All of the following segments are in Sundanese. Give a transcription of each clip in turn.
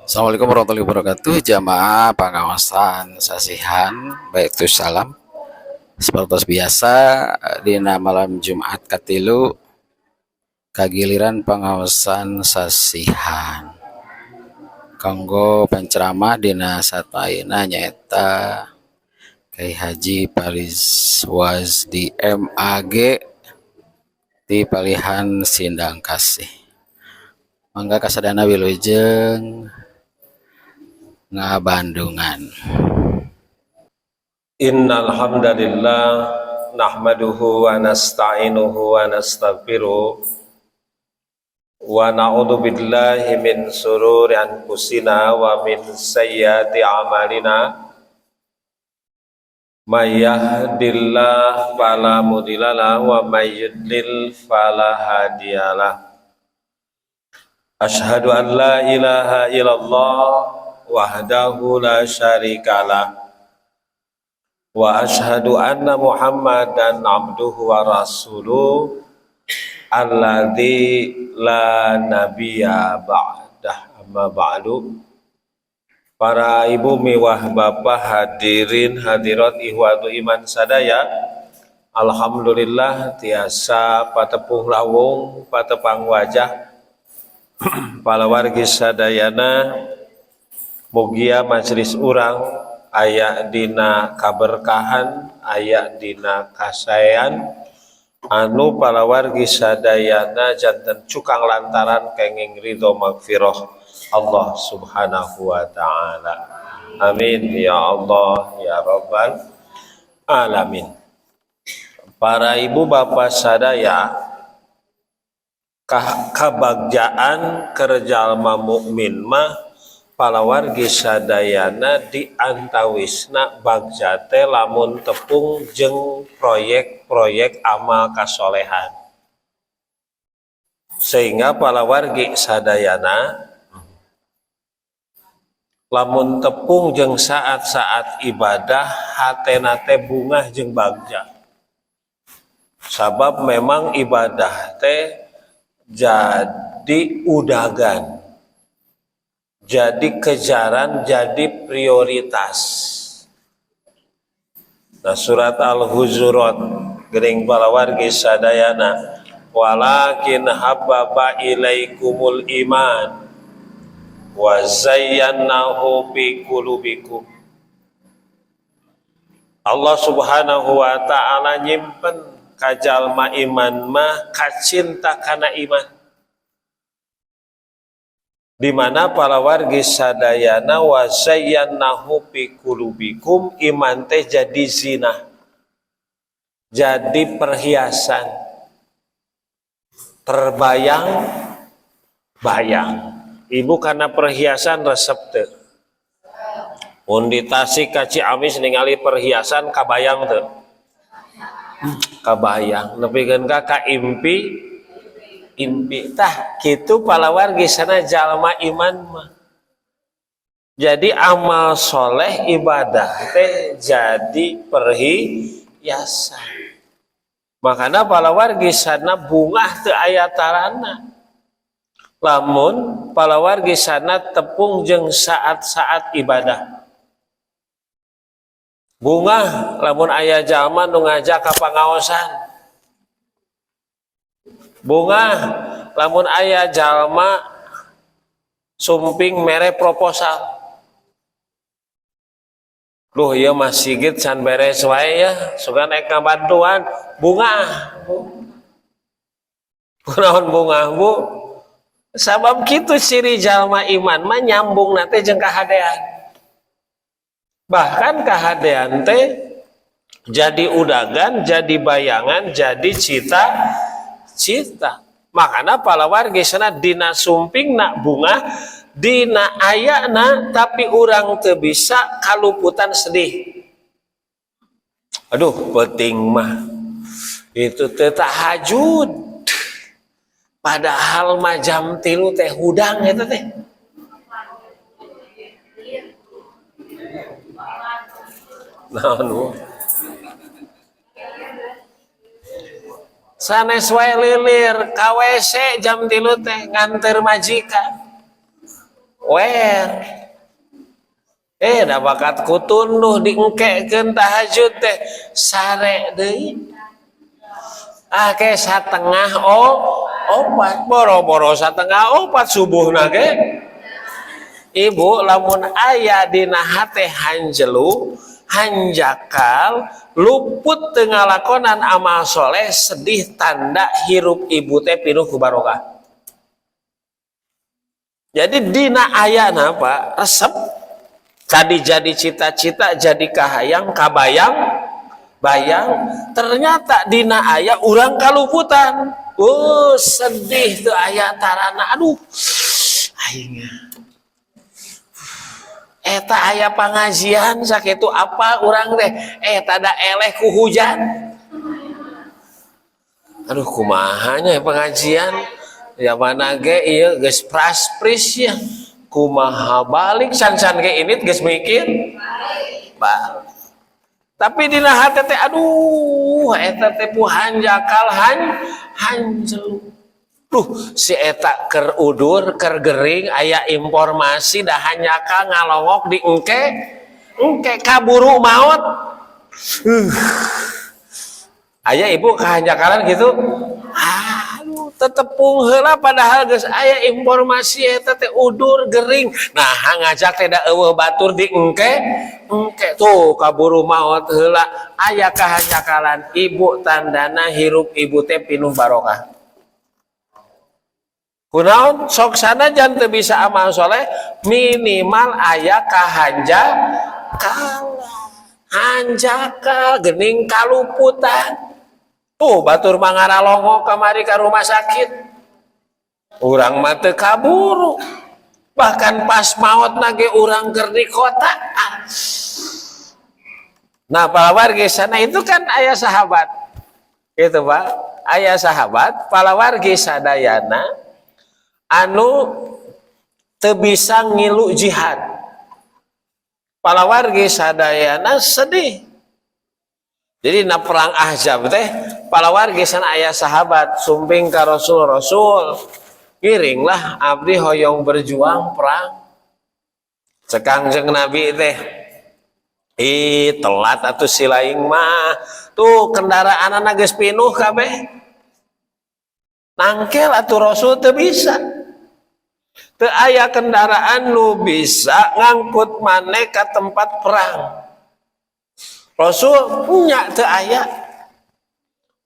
Assalamualaikum warahmatullahi wabarakatuh. Jamaah pangaosan sasihan Baitusalam. Seperti biasa dina malam Jumat katilu kagiliran pangaosan sasihan. Kanggo penceramah dina saat ayeuna nyaeta Kiai Haji Fariz Wazdi MAG di Palihan Sindang Kasih. Mangga kasadayana wilujeng ngabandungan. Innal hamdalillah nahmaduhu wa nasta'inuhu wa nastaghfiruh wa na'udzu billahi min sururi anfusina wa min sayyiati a'malina. May yahdihillahu fala mudhillalah wa may yudlil fala hadiyalah. Asyhadu an la ilaha illallah wahdahu la syarikalah wa asyhadu anna Muhammadan abduhu wa rasuluh alladzi la nabiyya ba'dah, amma ba'du. Para ibu miwah bapak hadirin hadirat ihwatu iman sadaya, alhamdulillah tiasa patepung lawung patepang wajah para wargi sadayana. Mugia majelis urang aya dina kaberkahan, aya dina kasaean, anu para wargi sadayana janten cukang lantaran kenging ridho magfirah Allah Subhanahu wa taala. Amin ya Allah ya Rabbal alamin. Para ibu bapak sadaya, kabagjaan keur jalma mukmin mah palawargi sadayana di antawisna bagja teh lamun tepung jeung proyek-proyek amal kasolehan, sehingga palawargi sadayana lamun tepung jeung saat-saat ibadah hatena teh bungah jeung bagja, sabab memang ibadah teh jadi udagan, jadi kejaran, jadi prioritas. Nah, surat Al-Hujurat gering palawargi sadayana, walakin habbaba ilaikumul iman wa zayyanahu fi qulubikum. Allah Subhanahu wa taala nyimpen ka jalma iman mah kacinta kana iman, di mana para wargi sadayana wa zayyanahu fi qulubikum, iman teh jadi zina, jadi perhiasan, terbayang bayang. Ibu karena perhiasan resep teu? Mun di Tasik ka Ciamis ningali perhiasan kabayang teu? Kabayang, nepikeun ka impi impi. Tah kitu palawargi sana jalma iman mah. Jadi amal soleh ibadah teh jadi perhiasan, makanya palawargi sana bungah teu aya tarana lamun palawargi sana tepung jeung saat-saat ibadah. Bungah lamun aya jalma nu ngajak ka pangaosan. Bungah lamun aya jalma sumping mere proposal. Duh, ieu mah Sigit can beres wae ya, sugan naik ngabantuan. Bungah, Bu. Kunaon bungah, Bu? Sabab kitu ciri jalma iman mah, nyambung teh jeung kahadean. Bahkan kahadean teh jadi udagan, jadi bayangan, jadi cita cita. Makanya palawargi sana dina sumping nak bungah, dina ayana, tapi urang teu bisa kaluputan sedih. Aduh, penting mah itu teh tahajud, padahal mah jam 3 teh hudang eta teh. Naon, Bu? Sanes wae lilir ka WC jam 3 teh nganter majikan. Wer. Da bakat ku tunduh diengkekeun tahajud teh sare deui. Ah ke satengah opat boro-boro satengah opat subuhna ge. Ibu lamun aya dina hate hanjelu hanjakal luput teu ngalakonan amal soleh sedih tanda hirup ibu teh pinuh ku barokah. Jadi dina ayana Pak resep tadi jadi cita-cita jadi kahayang kabayang bayang ternyata dina aya urang kaluputan. Oh sedih teu aya tarana aduh aing eta aya pangajian sakitu apa urang teh eta da eleh ku hujan aduh kumaha nya pengajian ya mana ge ieu geus praspris ya kumaha balik can-can ge init geus mikir balik tapi dina hate teh aduh eta teh hanjakal hanjelu. Duh, si eta ker udur, ker gering, aya informasi dah hanjakal ngalongok di engke, engke kaburu maot. Aya ibu kahanjakalan gitu. Aduh, tetepung heula padahal geus aya informasi eta teh udur gering. Nah, ngajak teh da eueuh batur di engke, engke tuh kaburu maot heula aya kahanjakalan ibu tandana hirup ibu teh pinuh barokah. Kunaon sok sanajan teu bisa amal soleh minimal aya kahanjakal hanjakal gening kaluputan. Tuh batur mangaralongo kamari ka rumah sakit. Urang mah teu kaburu. Bahkan pas maot nage urang keur di kota. Nah, palawargi sana itu kan aya sahabat. Gitu, Pak. Aya sahabat palawargi sadayana anu teu bisa ngilu jihad. Palawargi sadayana sedih. Jadi na perang Ahzab teh palawargi sana aya sahabat sumping ka Rasul Rasul ngiringlah abdi hoyong berjuang perang. Cek Kangjeng Nabi teh ih telat atuh si laing mah tuh kendaraanana geus pinuh kabeh. Nangkel atuh Rasul teu bisa. Teu aya kendaraan nu bisa ngangkut maneh ka tempat perang. Rasul punya teu aya.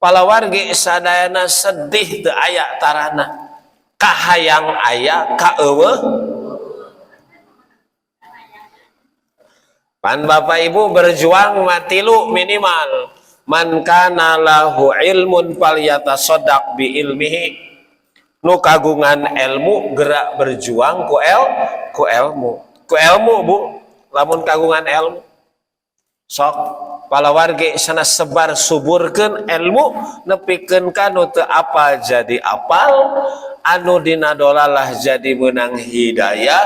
Palawargi sadayana sedih teu aya tarana. Kahayang aya ka eueuh. Pan Bapak Ibu berjuang matilu minimal. Man kana lahu ilmun falyatasaddaq bi ilmihi. Nu kagungan ilmu gerak berjuang ku ku ilmu. Ku ilmu Bu, lamun kagungan ilmu. Sok palawargi sana sebar suburkeun ilmu nepikeun ka nu teu apal jadi apal, anu dina dolalah jadi meunang hidayah,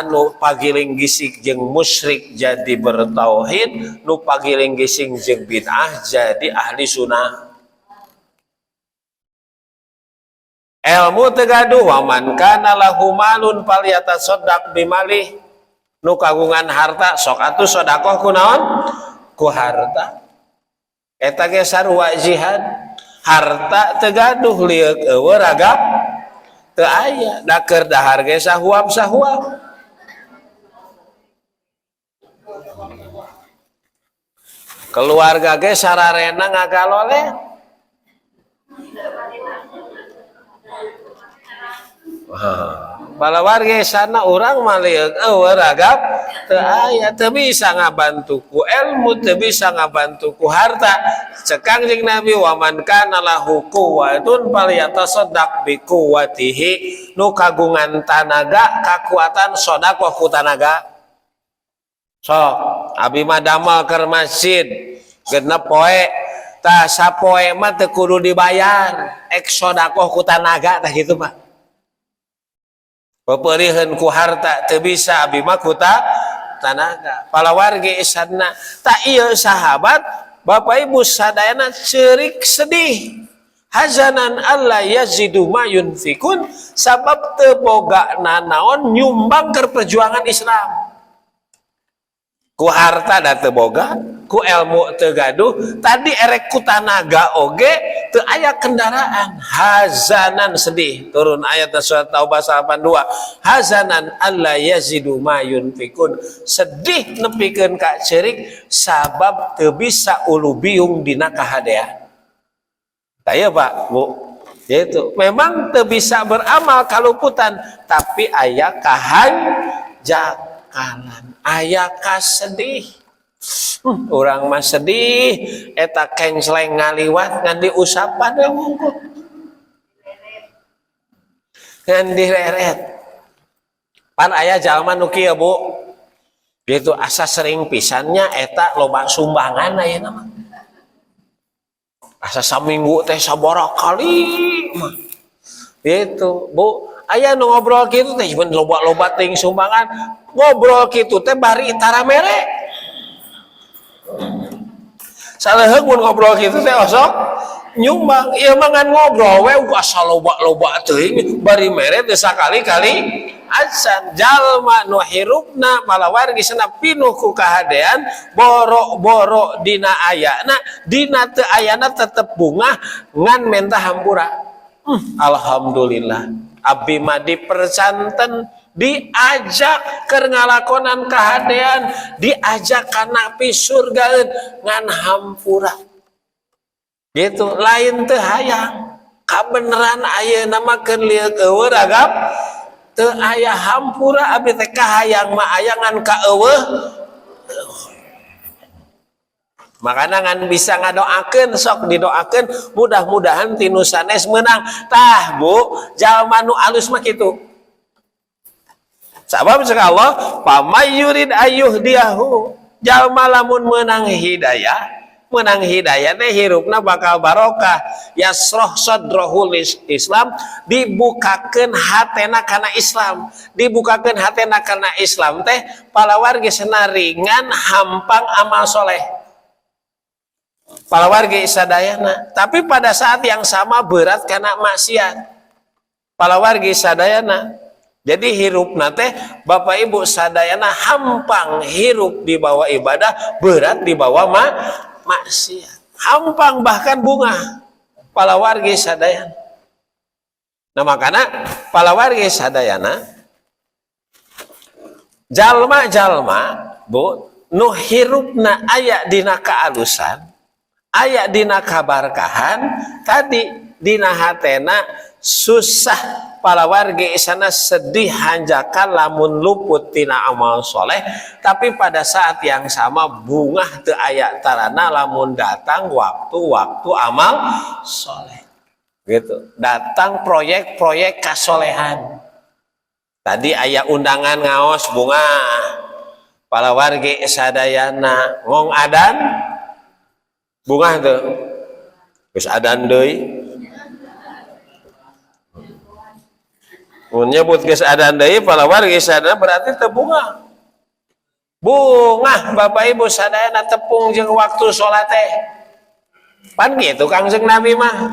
anu pagiling gisik jeung musyrik jadi bertauhid, nu pagiling gising jeung bid'ah jadi ahli sunnah. Ilmu teu gaduh waman kana lahu malun falyatasaddaq bimalih. Nu kagungan harta sok atuh sedekah ku naon? Ku harta. Eta ge sarua jihad. Harta teu gaduh lieuk eueuh ragap teu aya, da keur dahar ge sahuap-sahuap. Keluarga ge sararena ngagaloleh. Palawargi sana urang mah lieuk eueuh ragap teu aya, teu bisa ngabantu ku ilmu, teu bisa ngabantu ku harta. Cek Kangjeng Nabi waman kana lahu quwwatun falyatasaddaq bi quwwatihi. Nu kagungan tanaga kakuatan sedekah ku tanaga. Sok abi mah damel keur masjid genep poe tah sapoe mah teu kudu dibayar ek sedekah ku tanaga tah kitu Pak. Peperihan ku harta teu bisa abi mah ku tanaga. Palawargi isanna tak ieu sahabat Bapak Ibu sadayana ceurik sedih. Hazanan alla yazidu ma yunfikun, sabab teu boga nanaon nyumbang ke perjuangan Islam. Ku harta da teu boga, ku ilmu teu gaduh, tadi erek ku tanaga oge teu aya kendaraan. Hazanan sedih, turun ayat surat Taubah 82. Hazanan alla yazidu ma yunfikun, sedih nepikeun ka ceurik sabab teu bisa ulu biung dina kahadean. Taya Pak, Bu, yaitu memang teu bisa beramal kaluputan, tapi aya kahanjakalan, aya kasedih. Urang mah sedih, eta kengsleng ngaliwat ngan diusapan we wungkul. Ngan direret. Pan aya jalma nu kieu, Bu. Gitu asa sering pisannya eta loba sumbangan ayeuna mah. Asa saminggu teh sabaraha kali mah. Gitu, Bu. Aya nu ngobrol kitu teh cuman loba-loba ting sumbangan, ngobrol kitu teh bari tara mere. Saleuheung mun ngobrol kitu teh osok nyumbang, ieu mah ngan ngobrol we asa loba-loba teuing bari mere teh sakali-kali acan. Jalma nu hirupna malawargi sana pinuh ku kahadean, boro-boro dina ayana, dina teu ayana tetep bungah ngan menta hampura. Alhamdulillah abdi mah dipercanten, diajak keur ngalakonan kahadean, diajak kana pisurgaeun ngan hampura. Gitu, lain teu hayang. Kabeneran ayeuna mah keur lieur eueuh ragap teu aya hampura, abdi teh kahayang mah aya ngan ka eueuh. Makana ngan bisa ngadoakeun, sok didoakeun mudah-mudahan tinu sanes meunang. Tah Bu, jalma nu alus mah kitu. Sabab cek Allah, pamay yurid ayyuhdiyahu. Jalma lamun meunang hidayah, menang hidayah teh hirupna bakal barokah. Yasroh sadrahu Islam, dibukakeun hatena kana Islam, dibukakeun hatena kana Islam teh palawargi ringan hampang amal soleh. Palawargi sadayana, tapi pada saat yang sama berat karena maksiat. Palawargi sadayana. Jadi hirupna teh Bapak Ibu sadayana hampang hirup di bawah ibadah, berat di bawah maksiat. Hampang bahkan bunga palawargi sadayana. Nah makana palawargi sadayana jalma-jalma Bu nu hirupna aya dina kaalusan, aya dina kabarkahan, tadi dina hatena susah palawargi isana sedih hanjakan lamun luput tina amal soleh, tapi pada saat yang sama bungah teu aya tarana lamun datang waktu-waktu amal soleh. Gitu, datang proyek-proyek kasolehan. Tadi aya undangan ngaos bungah palawargi sadayana ngong adan bungah tuh geus adan deui. Mun nyebut geus adan deui palawargi sadayana berarti teu bungah. Bungah Bapak Ibu sadayana tepung jeung waktu salat teh. Pan kitu Kangjeng Nabi mah.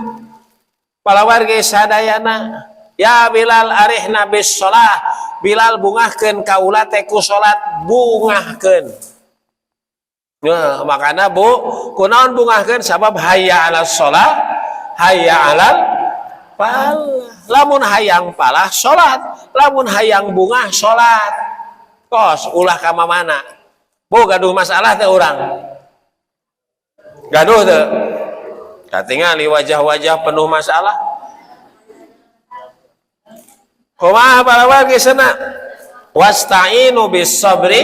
Palawargi sadayana, ya Bilal arihna bis shalah. Bilal bungahkeun kaula teh ku salat, bungahkeun. Nah, makana Bu, kunaon bungahkeun? Sabab hayya 'alas shalah, hayya 'alal falah. Lamun hayang palah salat, lamun hayang bungah salat. Kos ulah ka mana? Bu gaduh masalah teh urang. Gaduh teh. Katingali wajah-wajah penuh masalah. Kumaha palawargi sana? Wasta'inu bis sabri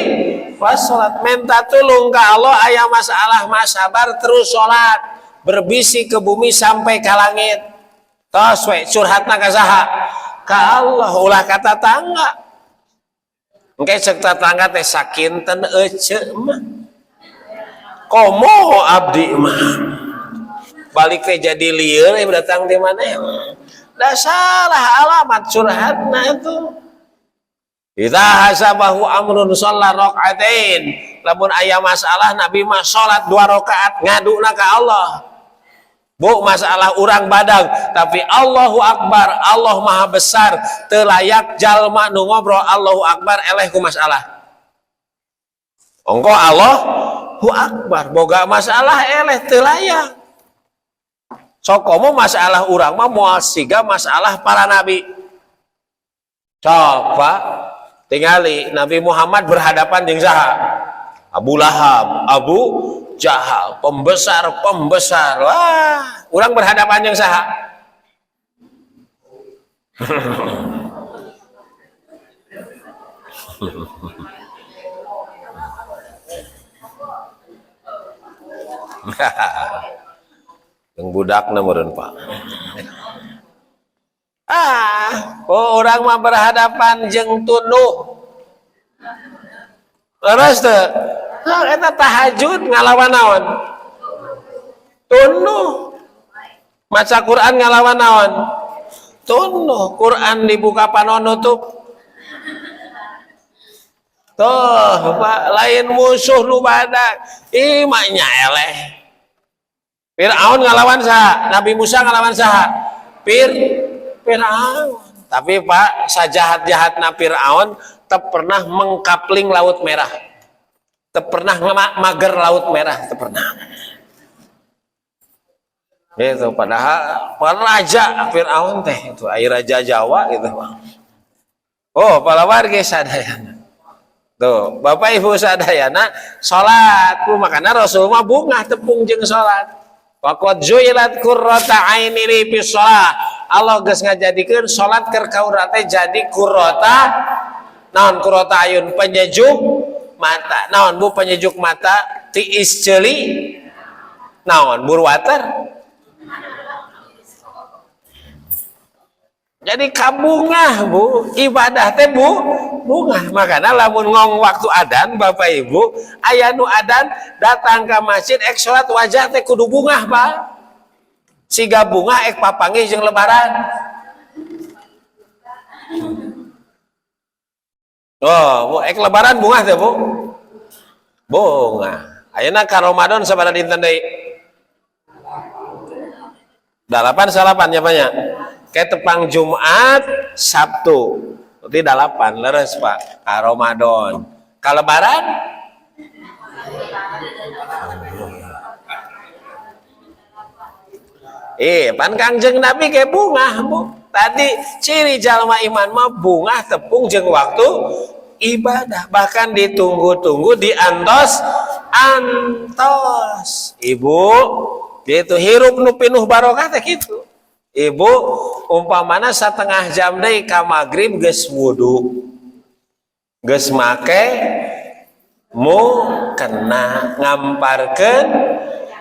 was salat. Minta tulung ka Allah aya masalah mah sabar terus salat, berbisik ke bumi sampai ke langit. Tos we curhatna ka saha? Ka Allah, ulah ka tatangga. Engke cek tatangga teh sakinten ece mah. Komo abdi mah. Balik teh jadi lieur datang di mana ya? Dah salah alamat curhatna itu. Idza hasabahu amrun shalla rakaatain. Lamun aya masalah Nabi mah salat 2 rakaat ngaduna ka Allah. Bu, masalah urang badang, tapi Allahu Akbar, Allah Maha Besar, teu layak jalma nu ngobrol Allahu Akbar eleh ku masalah. Ongko Allahu Akbar, boga masalah eleh teu layak. Sokomo masalah urang mah moal siga masalah para nabi. Coba tingali Nabi Muhammad berhadapan jeung saha? Abu Lahab, Abu Jahal, pembesar-pembesar. Wah, urang berhadapan jeung saha? Yang budakna meureun, Pak. Ah, oh urang mah berhadapan jeung tunduh. Leres teu? Nah, eta tahajud ngalawan naon? Tunduh. Maca Quran ngalawan naon? Tunduh. Quran dibuka panon nutup. Tuh, Pak, lain musuh nu badak. Ih, mah nya eleh. Fir'aun ngalawan saha? Nabi Musa ngalawan saha? Fir'aun. Tapi Pak, sajahat-jahatna Fir'aun teu pernah mengkapling Laut Merah. Teu pernah mager Laut Merah, teu pernah. Gitu, padahal raja Fir'aun teh itu air raja Jawa gitu, Pak. Oh, palawargi sadayana. Tuh, Bapak Ibu sadayana salat ku makana Rasul mah bungah tepung jeung salat. Waqad ju'ilat qurrata aini li fi shalah. Allah geus ngajadikeun salat keur kaula teh jadi qurrata naon qurrata ayun penyejuk mata. Naon Bu penyejuk mata? Tiis ceuli naon burwater. Jadi kabungah Bu, ibadah teh Bu, bungah. Makana lamun ngong waktu adan Bapak Ibu, aya nu adan datang ke masjid ek salat wajah teh kudu bungah Pak. Siga bungah ek papanggih jeung lebaran. Oh, Bu, ek lebaran bungah teh Bu. Bungah. Ayeuna ka Ramadan sabaraha dinten deui? 8 salapan nya Pak nya. Kayak tepang Jumat, Sabtu. Berarti 8 leres Pak. Ka Ramadan. Ka lebaran? Pan Kangjeng Nabi kayak bungah Bu. Tadi ciri jalma iman mah bungah tepung jeung waktu ibadah, bahkan ditunggu-tunggu diantos antos. Ibu, gitu hirup nu pinuh barokah teh kitu. Ibu umpamana setengah jam deui ka magrib geus wudu. Geus make mu kena ngamparkeun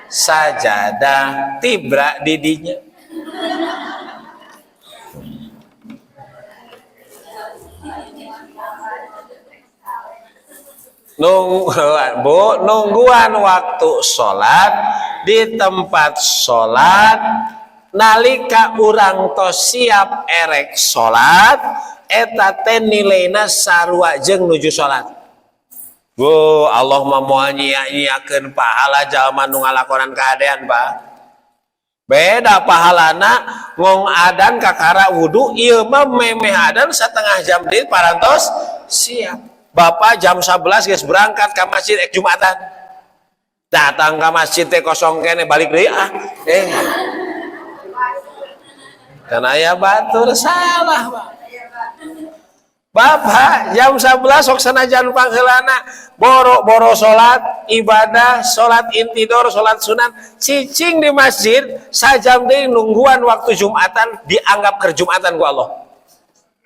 sajadah tibra didinya. Nunggu, Bu, nungguan waktu sholat di tempat sholat nalika urang tos siap erek sholat eta teh nilaina sarua jeung nuju sholat. Bu, Allah mah moal nyia-nyiakeun pahala jalma nu ngalakonan kahadean, Pak. Beda pahalana ngong adan kakara wudu ieu mah memeh adan setengah jam deui parantos siap. Bapak jam 11 geus berangkat ka masjid ek Jumatan. Datang ka masjid teh kosong kene balik deui ah. Kan aya batur salah, Pak. Bapak jam 11 sok sanajan pangheulana boro-boro salat, ibadah, salat intidor, salat sunat, cicing di masjid sajam deui nungguan waktu Jumatan dianggap keur Jumatan ku Allah.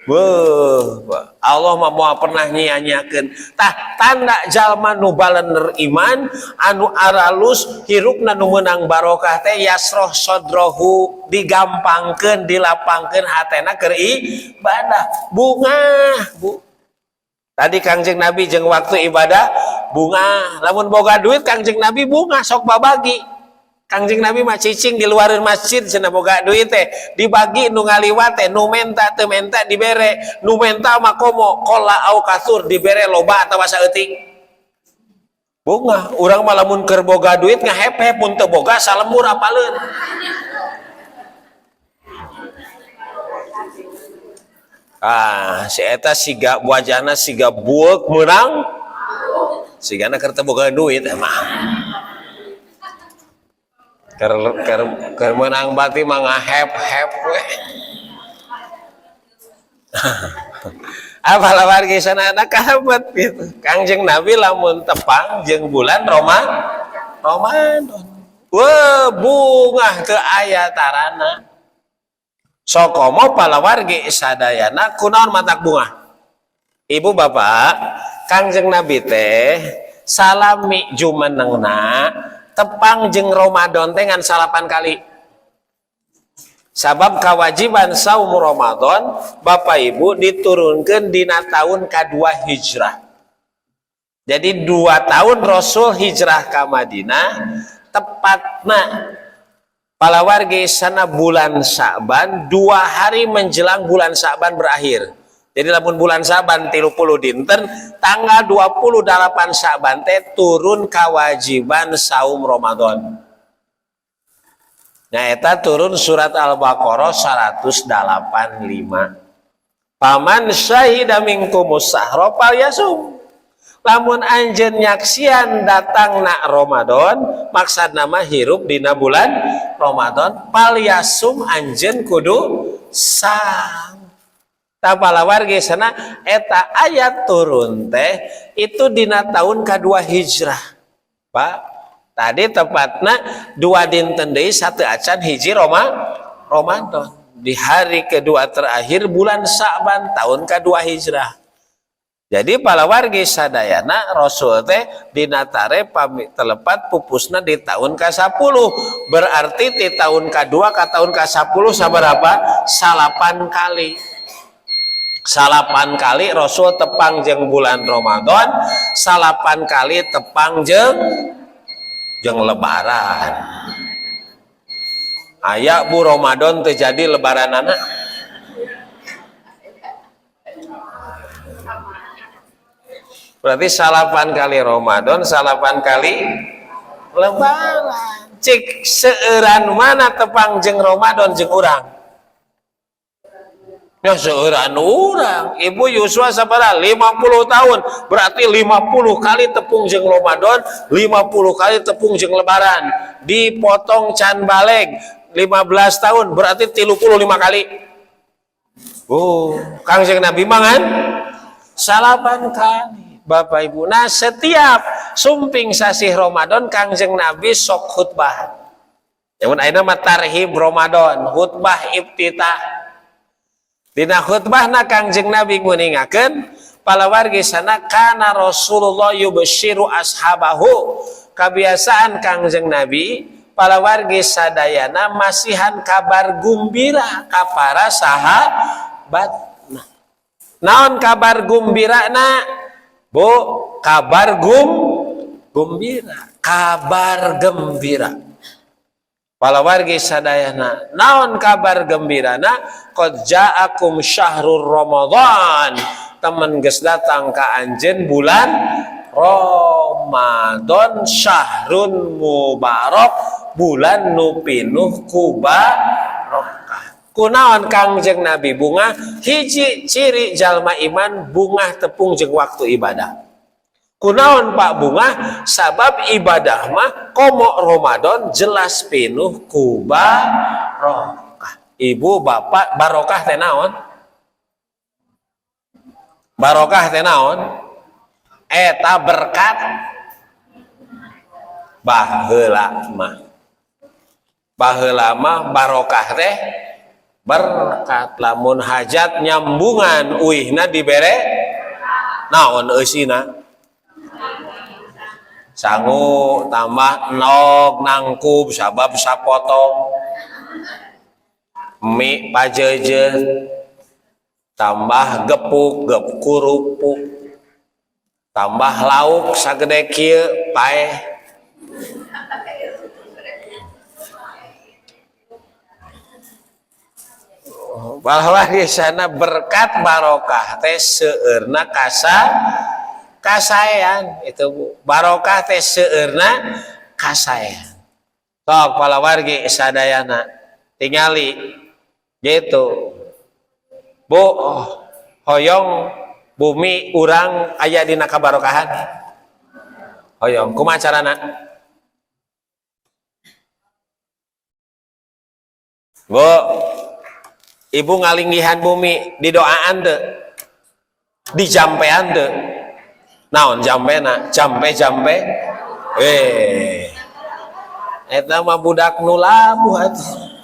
Beuh, Allah mah moal pernah nyia-nyiakeun. Tah tanda jalma nu balener iman, anu aralus hirupna nu meunang barokah teh yasroh sodrohu, digampangkeun, dilapangkeun hatena keur ibadah. Bungah, Bu. Tadi Kangjeng Nabi jeung waktu ibadah bungah. Lamun boga duit Kangjeng Nabi bungah sok babagi. Kangjeng Nabi mah cicing di luareun masjid cenah boga duit teh dibagi nu ngaliwat teh nu menta teu menta dibere, nu menta mah komo qala au kasur dibere loba atawa saeutik. Bungah urang mah lamun keur boga duit ngahepeh mun teu boga salembur apaleun. Ah, si eta siga wajahna siga bueuk meunang. Sigana keur teu boga duit emang. Keur meunang bati mah ngahep-hep we. Apalah wargi sana anak kahabat gitu. Kangjeng Nabi lamun tepang jeung bulan Ramadan. Wah, bungah teu aya tarana. Sokomo palawargi sadayana kunaon matak bungah. Ibu bapak, Kangjeng Nabi teh salami jumenengna tepang jeung Ramadan teh ngan 9 kali. Sabab kewajiban saum Ramadan Bapak Ibu diturunkan dina tahun kedua hijrah. Jadi 2 tahun Rasul hijrah ke Madinah, tepatna palawargi sana bulan Sa'ban, 2 hari menjelang bulan Sa'ban berakhir. Jadi lamun bulan Sa'ban 30 dinten, tanggal 28 Sa'ban teh turun kewajiban saum Ramadan. Nah, eta turun surat Al-Baqarah 185. Paman syahida minkumus sahra falyasum. Lamun anjeun nyaksian datang nak Ramadan, maksad nama hirup dina bulan Ramadan, falyasum anjeun kudu sang. Tapalawargi sana eta ayat turun teh itu dina tahun kedua hijrah. Pak, tadi tepatna 2 dinten deui 1 acan hiji Ramadan. Di hari kedua terakhir bulan Sa'ban tahun kedua hijrah. Jadi palawargi sadayana Rasul teh dinatare pamit telepat pupusna di tahun ke-10. Berarti di tahun ke-2 ke tahun ke-10 sabaraha? 9 kali. 9 kali Rasul tepang jeung bulan Ramadan, 9 kali tepang jeung lebaran. Aya bu Ramadan terjadi lebaranana. Berarti 9 kali Ramadan, 9 kali lebaran. Cik seueuran mana tepang jeung Ramadan jeung urang? Ya seueuran urang. Ibu Yuswa sabaraha? 50 tahun. Berarti 50 kali tepung jeung Ramadan, 50 kali tepung jeung lebaran. Dipotong can baleg 15 tahun, berarti 35 kali. Oh, Kangjeng Nabi mangan 9 kali. Bapak Ibu, nah setiap sumping sasih Ramadan Kangjeng Nabi sok khutbah. Yamun ayeuna mah tarhib Ramadan, khutbah iftitah. Dina khutbahna Kangjeng Nabi nguningakeun palawargi sana kana Rasulullah yubsyiru ashabahu. Kabiasaan Kangjeng Nabi palawargi sadayana masihan kabar gumbira ka para sahabatna. Naon kabar gumbirana? Bu, kabar gumbira, kabar gembira. Palawargi sadayana, naon kabar gembirana? Qad ja'akum syahrur Ramadan. Temen geus datang ka anjeun bulan Ramadan, syahrun mubarak, bulan nu pinuh ku barokah. Kunaon Kangjeng Nabi bungah? Hiji ciri jalma iman bungah tepung jeung waktu ibadah. Kunaon Pak bungah? Sabab ibadah mah komo Ramadan jelas pinuh ku barokah. Ibu bapak barokah teh naon? Barokah teh naon? Eta berkat baheula mah. Baheula mah barokah teh berkat. Lamun hajat nyambungan uihna dibere naon eusina? Sangu tambah nog nangkub sabab sapotong, mie pajeje tambah gepuk gep kurupuk, tambah lauk sagede kieu paeh. Bahwa di sana berkat barokah teh seueurna kasaean itu Bu. Barokah teh seueurna kasaean. Sok palawargi sadayana tingali gitu. Bu, oh. Hoyong bumi urang aya dina kabarokahan. Hoyong kumaha carana? Bu, ibu ngalinggihan bumi didoaan teu? Dijampean teu? Naon jampena? Jampe-jampe. Eta mah budak nu labuh atuh.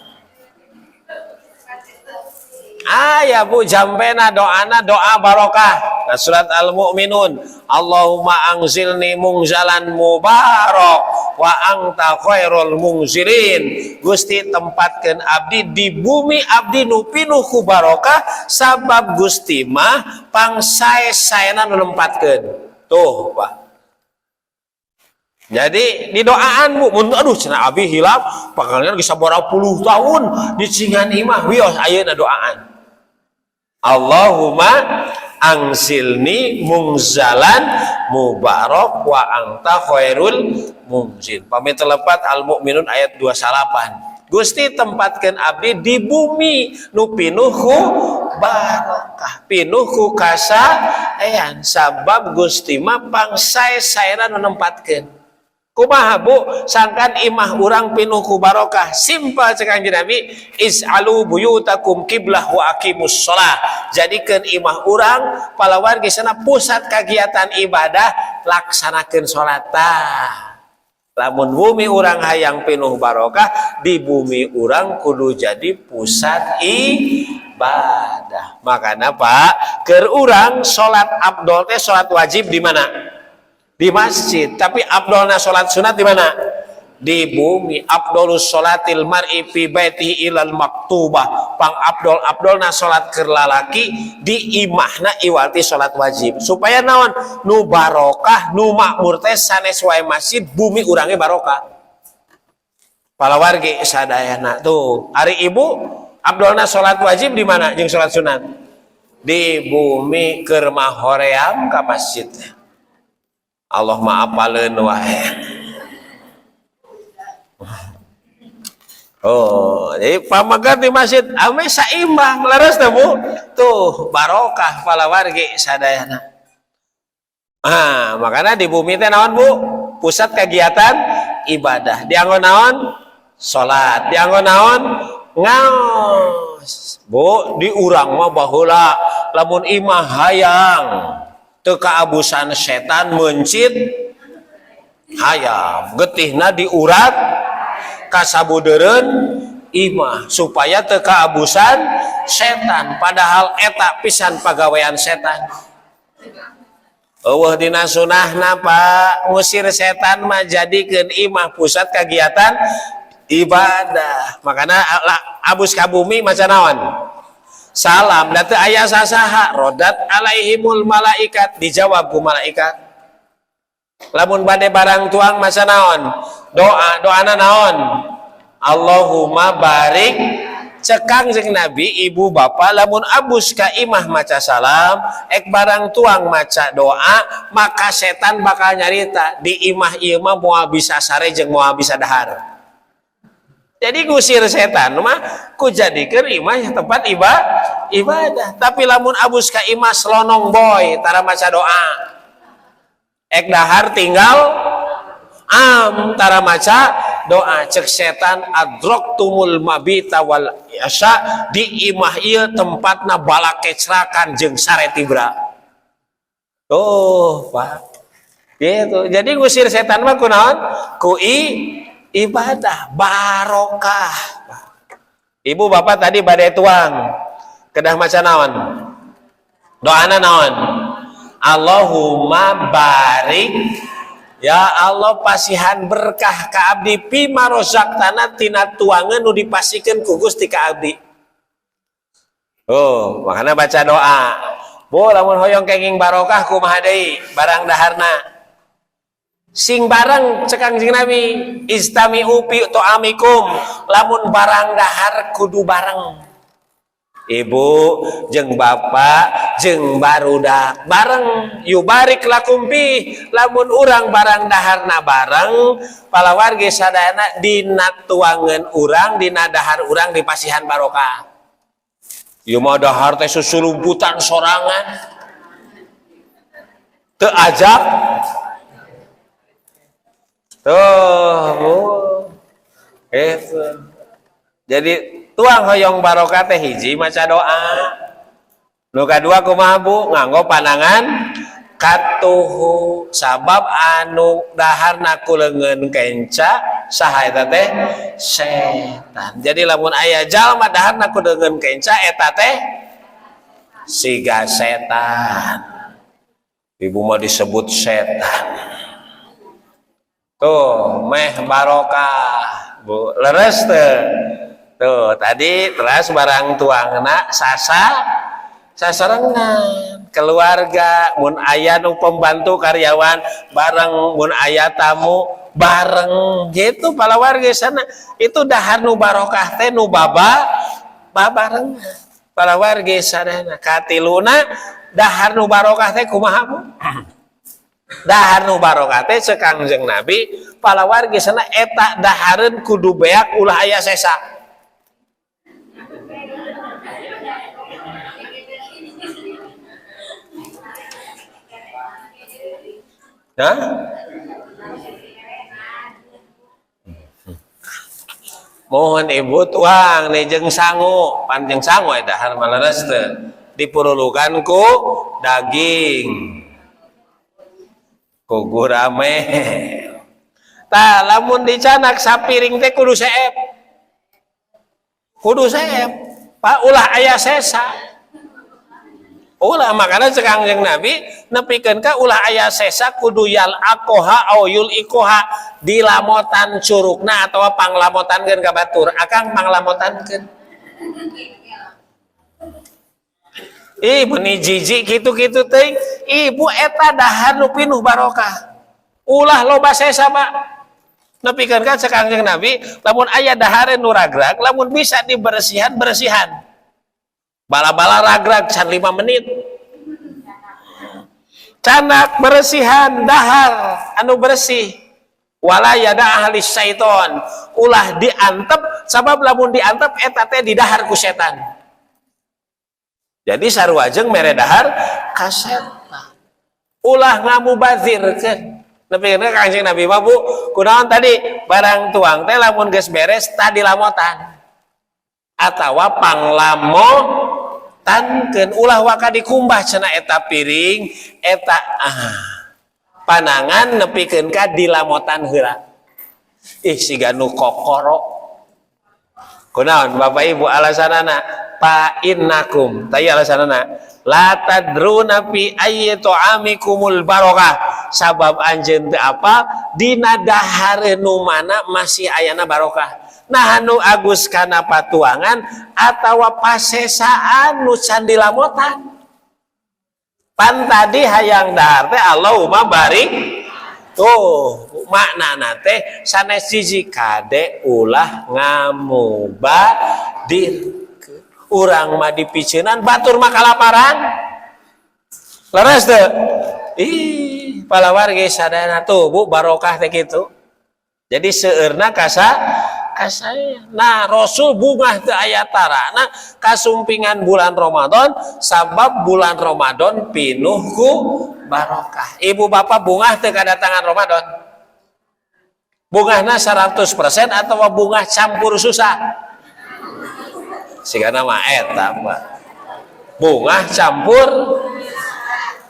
Aya bu jampena doana doa barokah. Nah, surat Al-Mu'minun, Allahumma angzilni mungzalan mubarak wa anta khairul mungzilin. Gusti tempatkeun abdi di bumi abdi nu pinuh ku barokah sabab Gusti mah pangsae-saena nu nempatkeun. Tuh, Pak. Jadi di doaan bu, mun aduh cenah abi hilap, pakalnya geus sabaraha puluh tahun dicingan imah wios ayeuna doaan. Allahumma angsilni mungzalan mubarak wa anta khairul mungzil. Pamit telepat Al-Mu'minun ayat 28. Gusti tempatkan abdi di bumi nu pinuh ku barokah, pinuh ku kasaean sabab Gusti mah pangsae-saena nu nempatkeun. Kumaha bu, sangkan imah urang pinuh ku barokah. Simpel cek Kanjeng Nabi, is'alu buyutakum kiblah wa aqimus shalah. Jadikeun imah urang palawargi sana pusat kegiatan ibadah, laksanakeun salat. Tah. Lamun bumi urang hayang pinuh barokah, di bumi urang kudu jadi pusat ibadah. Makana Pak, keur urang salat abdol teh salat wajib di mana? Di masjid. Tapi abdolna salat sunat di mana? Di bumi. Abdolus salatil mar'i fi baitihi ilal maktubah. Pang abdol abdolna salat keur lalaki di imahna iwati salat wajib. Supaya naon? Nu barokah, nu makmur teh sanes wae masjid, bumi urangnya barokah. Palawargi sadayana tuh. Ari ibu abdolna salat wajib di mana jeung salat sunat? Di bumi keur mahoream ka masjid. Allah mah apaleun wae. Oh, jadi pamagat di masjid ame saimbang leres teh Bu. Tuh barokah palawargi sadayana. Ah, makanya di bumi teh naon Bu? Pusat kegiatan ibadah. Dianggo naon? Salat. Dianggo naon? Ngaos. Bu, di urang mah baheula lamun imah hayang teu kaabusan setan mencit hayam getihna diurat kasabudeureun imah supaya teu kaabusan setan, padahal eta pisan pagawean setan. Eueuh dina sunahna Pak, ngusir setan mah jadikeun imah pusat kegiatan ibadah. Makana abus ka bumi maca naon? Salam da teu aya sasaha, rodat alaihimul malaikat, dijawab ku malaikat. Lamun bade barang tuang maca naon? Doa, doana naon? Allahumma barik. Cekang jeung Nabi ibu bapak lamun abus ka imah maca salam, ek barang tuang maca doa, maka setan bakal nyarita di imah ieu mah moal bisa sare jeung moal bisa dahar. Jadi ngusir setan mah ku jadikeun imah tempat ibadah. Tapi lamun abus ka imah selonong boy tara maca doa. Ek dahar tinggal am tara maca doa, cek setan adraktumul mabita wal yasha, di imah ieu tempatna balakecrakan jeung sare tibra. Tuh, Pak. Gitu. Jadi ngusir setan mah kunaon? Ku ibadah barokah. Ibu bapak tadi badai tuang kedah maca naon? Doana naon? Allahumma barik, ya Allah pasihan berkah ka abdi pima rozaqtana tina tuangan nu dipasikeun ku Gusti ka abdi. Oh, makanya baca doa. Bu, lamun hoyong kenging barokah kumaha deui barang daharna? Sing bareng cek Kangjeng Nabi, istami'u fi ta'amikum, lamun barang dahar kudu bareng. Ibu jeung bapak jeung barudak bareng, yubarik lakum fi, lamun urang barang daharna bareng, palawargi sadayana dina tuangan urang, dina dahar urang dipasihan barokah. Ieu mah dahar teh susulumputan sorangan. Teu ajak. Tuh, Bu. Gitu. Jadi tuang hoyong barokah teh hiji maca doa. Nu kadua kumaha Bu? Nganggo panangan katuhu, sabab anu daharna ku leungeun kenca saha eta teh setan. Jadi lamun aya jalma daharna ku leungeun kenca eta teh siga setan. Ibu mah disebut setan. Tuh meh barokah Bu, leres teu? Tuh tadi teras barang tuangna sasa sasarengan keluarga, mun aya nu pembantu karyawan bareng, mun aya tamu bareng gitu para warga sana. Itu dahar nu barokah teh nu baba babarengan para warga sana. Katiluna dahar nu barokah teh kumaha Bu? Dahar nu barokah teh ceuk Kangjeng Nabi para warga sana eta dahareun kudu beak ulah aya sesa. Hah? Mohon ibu tuang nih jeung sangu, pan jeung sangu eta dahar mah leres teu. Dipurulukan ku daging, ku gurame. Tah lamun dicanak sapiring teh kudu seep. Kudu seep. Pak ulah aya sesa. Ulah makana ceuk Kangjeng Nabi nepikeun ka ulah aya sesa kudu yal aqoha au yul ikoha, dilamotan curugna atawa panglamotankeun ka batur. Akang panglamotankeun. Ih meuni jijik kitu-kitu teh. Ibu eta dahar nu pinuh barokah. Ulah loba sesa Pak. Nepikeun ka ceuk Kangjeng Nabi lamun aya dahareun nu ragrag lamun bisa dibersihan bersihan. Bala-bala ragrag can 5 menit. Canak bersihan dahar anu bersih. Wala yada ahli syaiton. Ulah diantep sabab lamun diantep eta teh didahar ku setan. Jadi sarua jeung mere dahar ka setan. Ulah ngamubazirkeun. Nepikeun ka Kangjeng Nabi mah Bu, kunaon tadi barang tuang teh lamun geus beres tadi lamotan. Atawa panglamo tankeun ulah waka dikumbah cenah eta piring eta panangan nepikeun ka dilamotan heula. Ih siga nu kokoro. Kunaon Bapak Ibu alasanana? Fa innakum tadi alasanana la tadruna fi ayyi ta'amikumul barokah, sabab anjeun teu apa dina dahareun nu mana masih ayana barokah. Nah anu agus kana patuangan atawa pasesaan nu can dilamotan. Pan tadi hayang dahar teh Allahumma barik. Tuh maknana teh sanes jijik kade ulah ngamubadir. Urang mah dipiceunan batur mah kalaparan. Leres teu? Ih, palawargi sadayana tuh Bu barokah teh kitu. Jadi seueurna kasa kasaya. Nah, Rasul bungah teu aya tarana kasumpingan bulan Ramadan sabab bulan Ramadan pinuh ku barokah. Ibu bapak bungah teu kadatangan Ramadan? Bungahna 100% atau bungah campur susah? Sigana mah eta, Pak. Bungah campur.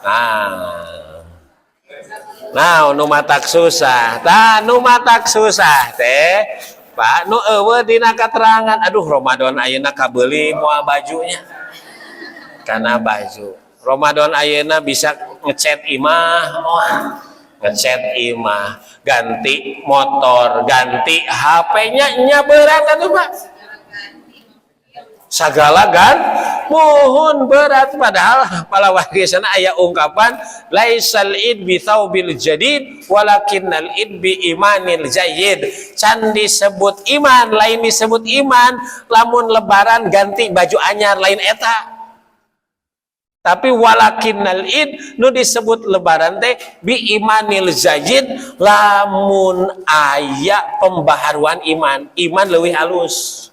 Nah. Nah, nu matak susah. Tah, nu matak susah teh, Pak, nu eueuh dina katerangan. Aduh, Ramadan ayeuna kabeuli moal bajunya. Kana baju. Ramadan ayeuna bisa ngecet imah, moal. Ngecet imah, ganti motor, ganti H P-nya nya berat atuh, Pak. Sagala kan mohon berat, padahal para warga sana aya ungkapan laisal id bi thawbil jadid walakinnal id bi imanil jayyid. Can disebut iman, lain disebut iman lamun lebaran ganti baju anyar lain eta. Tapi walakinnal id nu disebut lebaran teh bi imanil jayyid lamun aya pembaharuan iman, iman leuwih halus.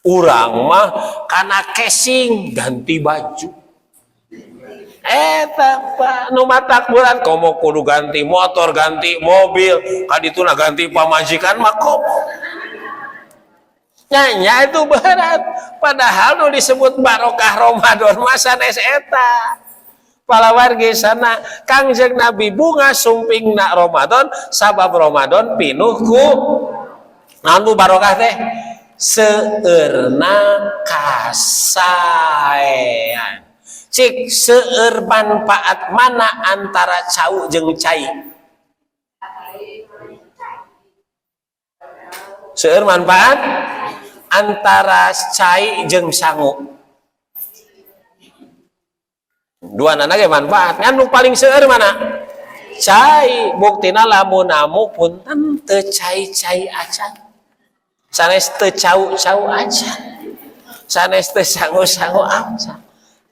Urang mah kana casing ganti baju. Eta Pak nu matak berat komo kudu ganti motor, ganti mobil, kadituna ganti pamajikan mah komo. Nya itu berat. Padahal nu disebut barokah Ramadan mah sanes eta. Palawargi sana Kangjeng Nabi bunga sumpingna Ramadan sabab Ramadan pinuh ku naon bu barokah teh? Seueurna kasaean. Cik seueur manfaat mana antara cau jeung cai? Seueur manfaat antara cai jeung sangu. Dua nana ge manfaat. Ngan nu paling seueur mana? Cai. Buktina lamun namu punten teu cai-cai acan. Sanes teu cau-cau acan. Sanes teu sangu-sangu acan.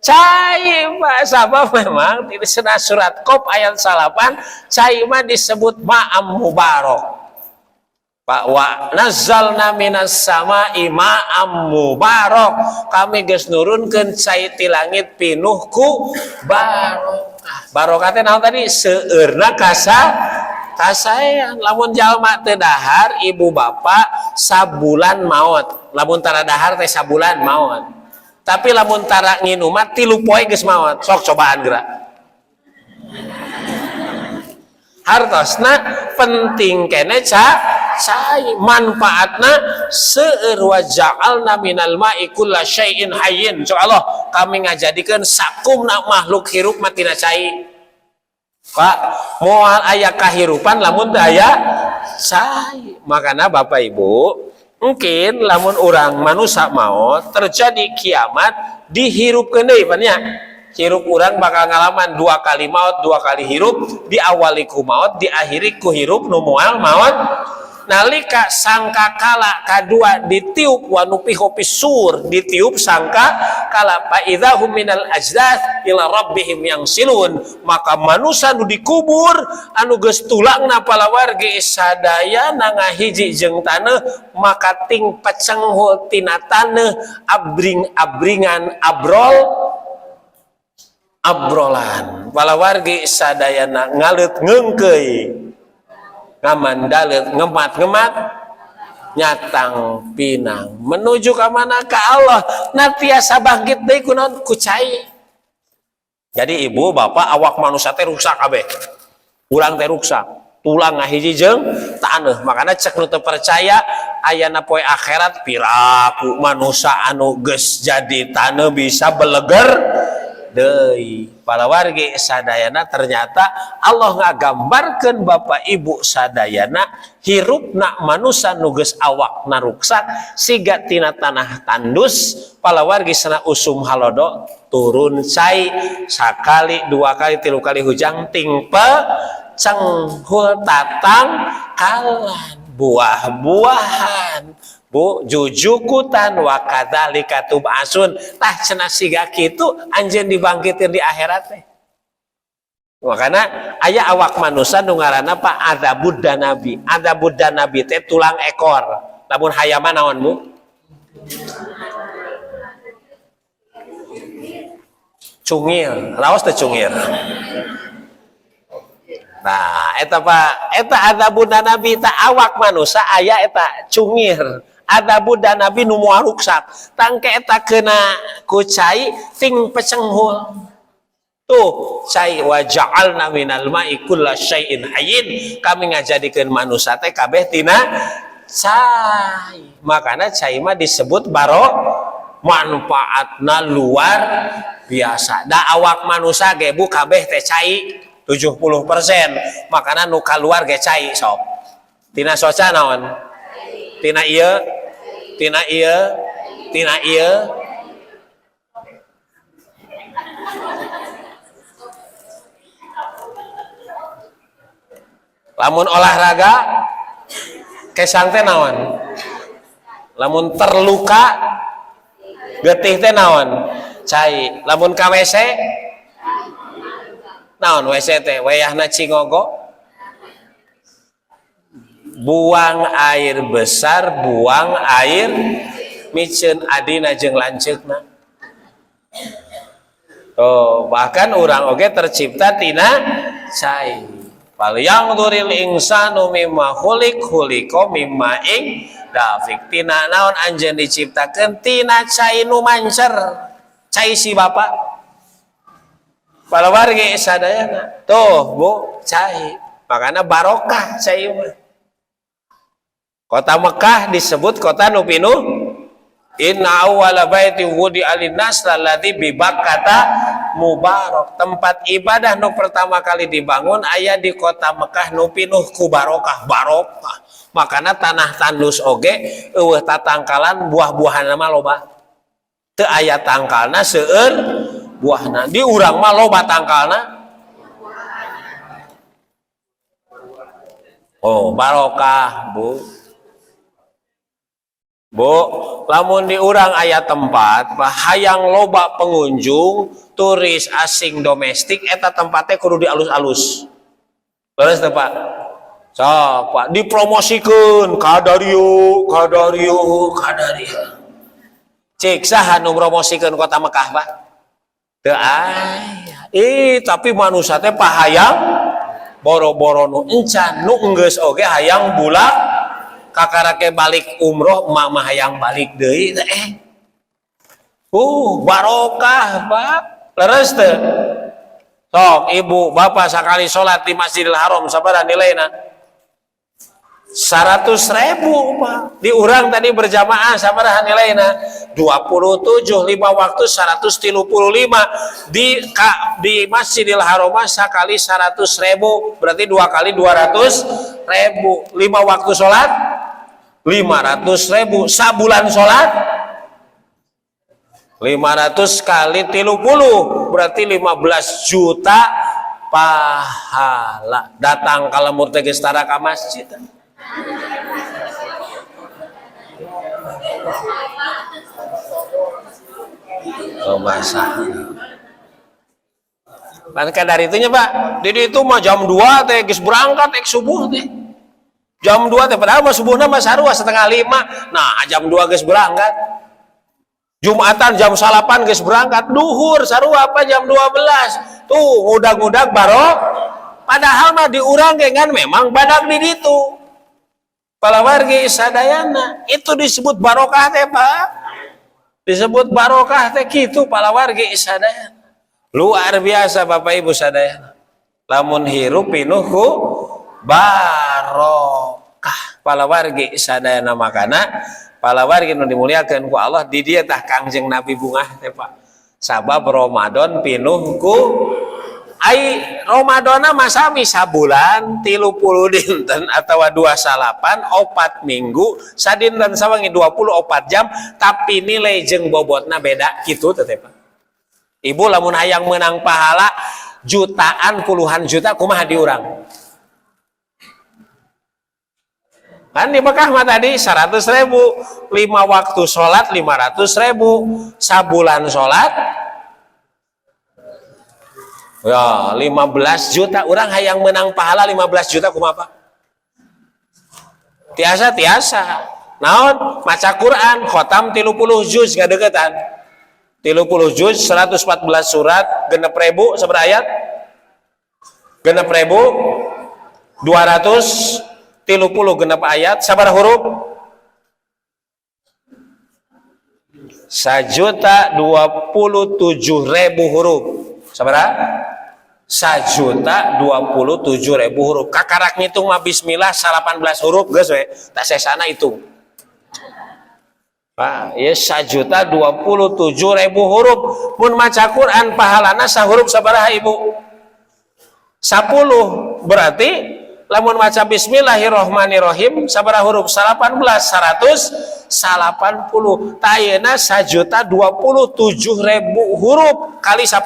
Cai Pak, sabab memang di sana surat Qaf ayat 9 cai mah disebut ma'am mubarok. Pak wa nazzalna minas sama'i ma'am mubarok. Kami geus nurunkeun cai ti langit pinuh ku barokah. Barokah teh naon tadi? Seueurna kasaean. Lamun jalma teu dahar ibu bapak sabulan maot. Lamun tara dahar teh sabulan maot. Tapi lamun tara nginum mah 3 poe geus maot. Sok cobaan geura. Hartosna penting kene cai manfaatna seueur wa ja'alna minal ma'i kulla syai'in hayyin. Insyaallah kami ngajadikeun sakumna makhluk hirup mah tina cai. Pak, moal aya kahirupan lamun teu aya cai. Makana Bapak Ibu, mungkin lamun urang manusia maot terjadi kiamat dihirupkeun deui pan nya. Hirup urang bakal ngalaman 2 kali maot, 2 kali hirup, diawali ku maot, diakhiri ku hirup nu moal maot. Nalika sangkakala kadua ditiup wa nufihu fis-sur, ditiup sangkakala fa idzahum minal ajdath ila rabbihim yansilun, maka manusia nu dikubur anu geus tulangna palawargi sadaya ngahiji jeung taneuh, maka ting pecenghul tina taneuh abring-abringan abrol abrolan palawargi sadayana ngaleut ngeungkeui ngamandalet ngemat-ngemat nyatang pinang menuju ka mana? Ka Allah. Na tiasa bangkit deui kunaon? Ku cai. Jadi ibu bapak awak manusia teh ruksak kabeh, urang teh ruksak, tulang ngahiji jeung taneuh. Makana cek nu teu percaya ayana poe akhirat piraku manusia anu geus jadi taneuh bisa beleger deui. Palawargi sadayana ternyata Allah ngagambarkeun bapak ibu sadayana hirupna manusia nu geus awakna ruksak siga tina tanah tandus. Palawargi sana usum halodo turun cai sakali 2 kali 3 kali hujang ting pecenghul tatang kalan buah-buahan bu jujukutan wa kadzalika tub'asun. Tah cenah siga kitu anjeun dibangkitkeun di akhirat teh. Makana aya awak manusia nu ngaranna Pak adzabud danabi. Adzabud danabi teh tulang ekor. Lamun hayama naon Bu? Cungil, raos teh cungil. Nah, eta Pak, eta adzabud danabi tah awak manusia aya eta cungir. Adzabud danabi nu moal ruksak. Tangke eta kena ku cai ting pecenghul. Tuh, cai wa ja'alna minal ma'i kulla syai'in hayyin. Kami ngajadikeun manusia teh kabeh tina cai. Makana cai mah disebut baro manfaatna luar biasa. Da awak manusia ge bu kabeh teh cai 70%. Makana nu kaluar ge cai sok. Tina soca naon? Tina ieu, tina ieu, tina ieu. Lamun olahraga kesang teh naon? Lamun terluka getih teh naon? Cai. Lamun ka WC naon WC teh? Wayahna cingogo. Buang air besar, buang air Miceun adina jeung lanceukna. Oh, bahkan urang oge tercipta tina cai. Falyanzuril insanu mimma khuliq khuliqa mimma ing dafik. Tina naon anjeun diciptakeun? Tina cai nu mancer. Cai si bapa. Palawargi sadayana. Tuh, Bu, cai. Makana barokah cai mah. Kota Mekah disebut kota nu pinuh. Inna awwala baiti wudi'a linnas lalladzi bi Bakkata mubarak. Tempat ibadah nu pertama kali dibangun aya di kota Mekah nu pinuh ku barokah, barokah. Makana tanah tandus oge eueuh tatangkalan buah-buahan mah loba. Teu aya tangkalna seueur buahna. Di urang mah loba tangkalna. Oh, barokah, Bu. Bu, lamun di urang aya tempat hayang loba pengunjung, turis asing domestik, eta tempatnya kudu dialus-alus. Leres teu, Pak? Sok, Pak, dipromosikeun kadarieu, kadarieu, kadarieu. Cik saha nu promosikeun kota Mekah, Pak? Teu aya. Ih, tapi manusia teh pahayang boro-boro nu encan, nu enggeus oge hayang bulak. Kakarake balik umroh, emak mah hayang balik deui teh. Barokah, Pak. Leres teu? Sok, ibu, bapak sakali salat di Masjidil Haram sabaraha nilaina? 100.000, Pak. Di urang tadi berjamaah sabaraha nilaina? 27, 5 waktu 135. Di Masjidil Haram sakali 100.000, berarti 2 kali 200.000. 5 waktu salat 500.000, sabulan salat 500 kali 30 berarti 15 juta pahala. Datang kalau murte geus tara ka masjid. Oh, masa. Kan dari itunya, Pak. Jadi itu mah jam 2 teh geus berangkat ek subuh teh. Jam 2 teh padahal mah subuhna mah sarua 4:30. Nah, jam 2 geus berangkat. Jumatan jam 9 geus berangkat, duhur sarua apa jam 12. Tuh ngudag-ngudag barok. Padahal mah di urang ge kan memang badak di ditu. Palawargi sadayana itu disebut barokah teh, Pak. Disebut barokah teh kitu palawargi sadayana. Luar biasa Bapak Ibu sadayana. Lamun hirup pinuh ku barokah. Palawargi sadayana makana palawargi nu dimuliakeun ku Allah di dieu tah Kangjeng Nabi bungah teh, Pak. Sabab Ramadan pinuh ku ai Ramadana mah sami sabulan 30 dinten atawa 29 4 minggu sadinten sawangi 24 jam, tapi nilai jeung bobotna beda kitu teh, Pak. Ibu lamun hayang menang pahala jutaan puluhan juta kumaha di urang? Kan di Mekah mah tadi 100.000, 5 waktu sholat 500.000, sabulan sholat ya 15 juta. Orang hayang menang pahala 15 juta kumaha, Pak? Tiasa tiasa. Naon? Maca Quran khotam 30 juz ngadeukeutan. 30 juz 114 surat 6.000 sabaraha ayat? 6.230 genep ayat sabaraha huruf? 1.027.000 huruf. Sabaraha? 1.027.000 huruf. Kakarak ngitung mah bismillah 18 huruf geus we, tak sesana hitung. Pak, ya 1.027.000 huruf. Mun maca Quran pahalana sahuruf sabaraha ibu? 10. Berarti lamun maca bismillahirrahmanirrahim sabaraha huruf? 18, 180. Tayena 1.027.000 huruf kali 10.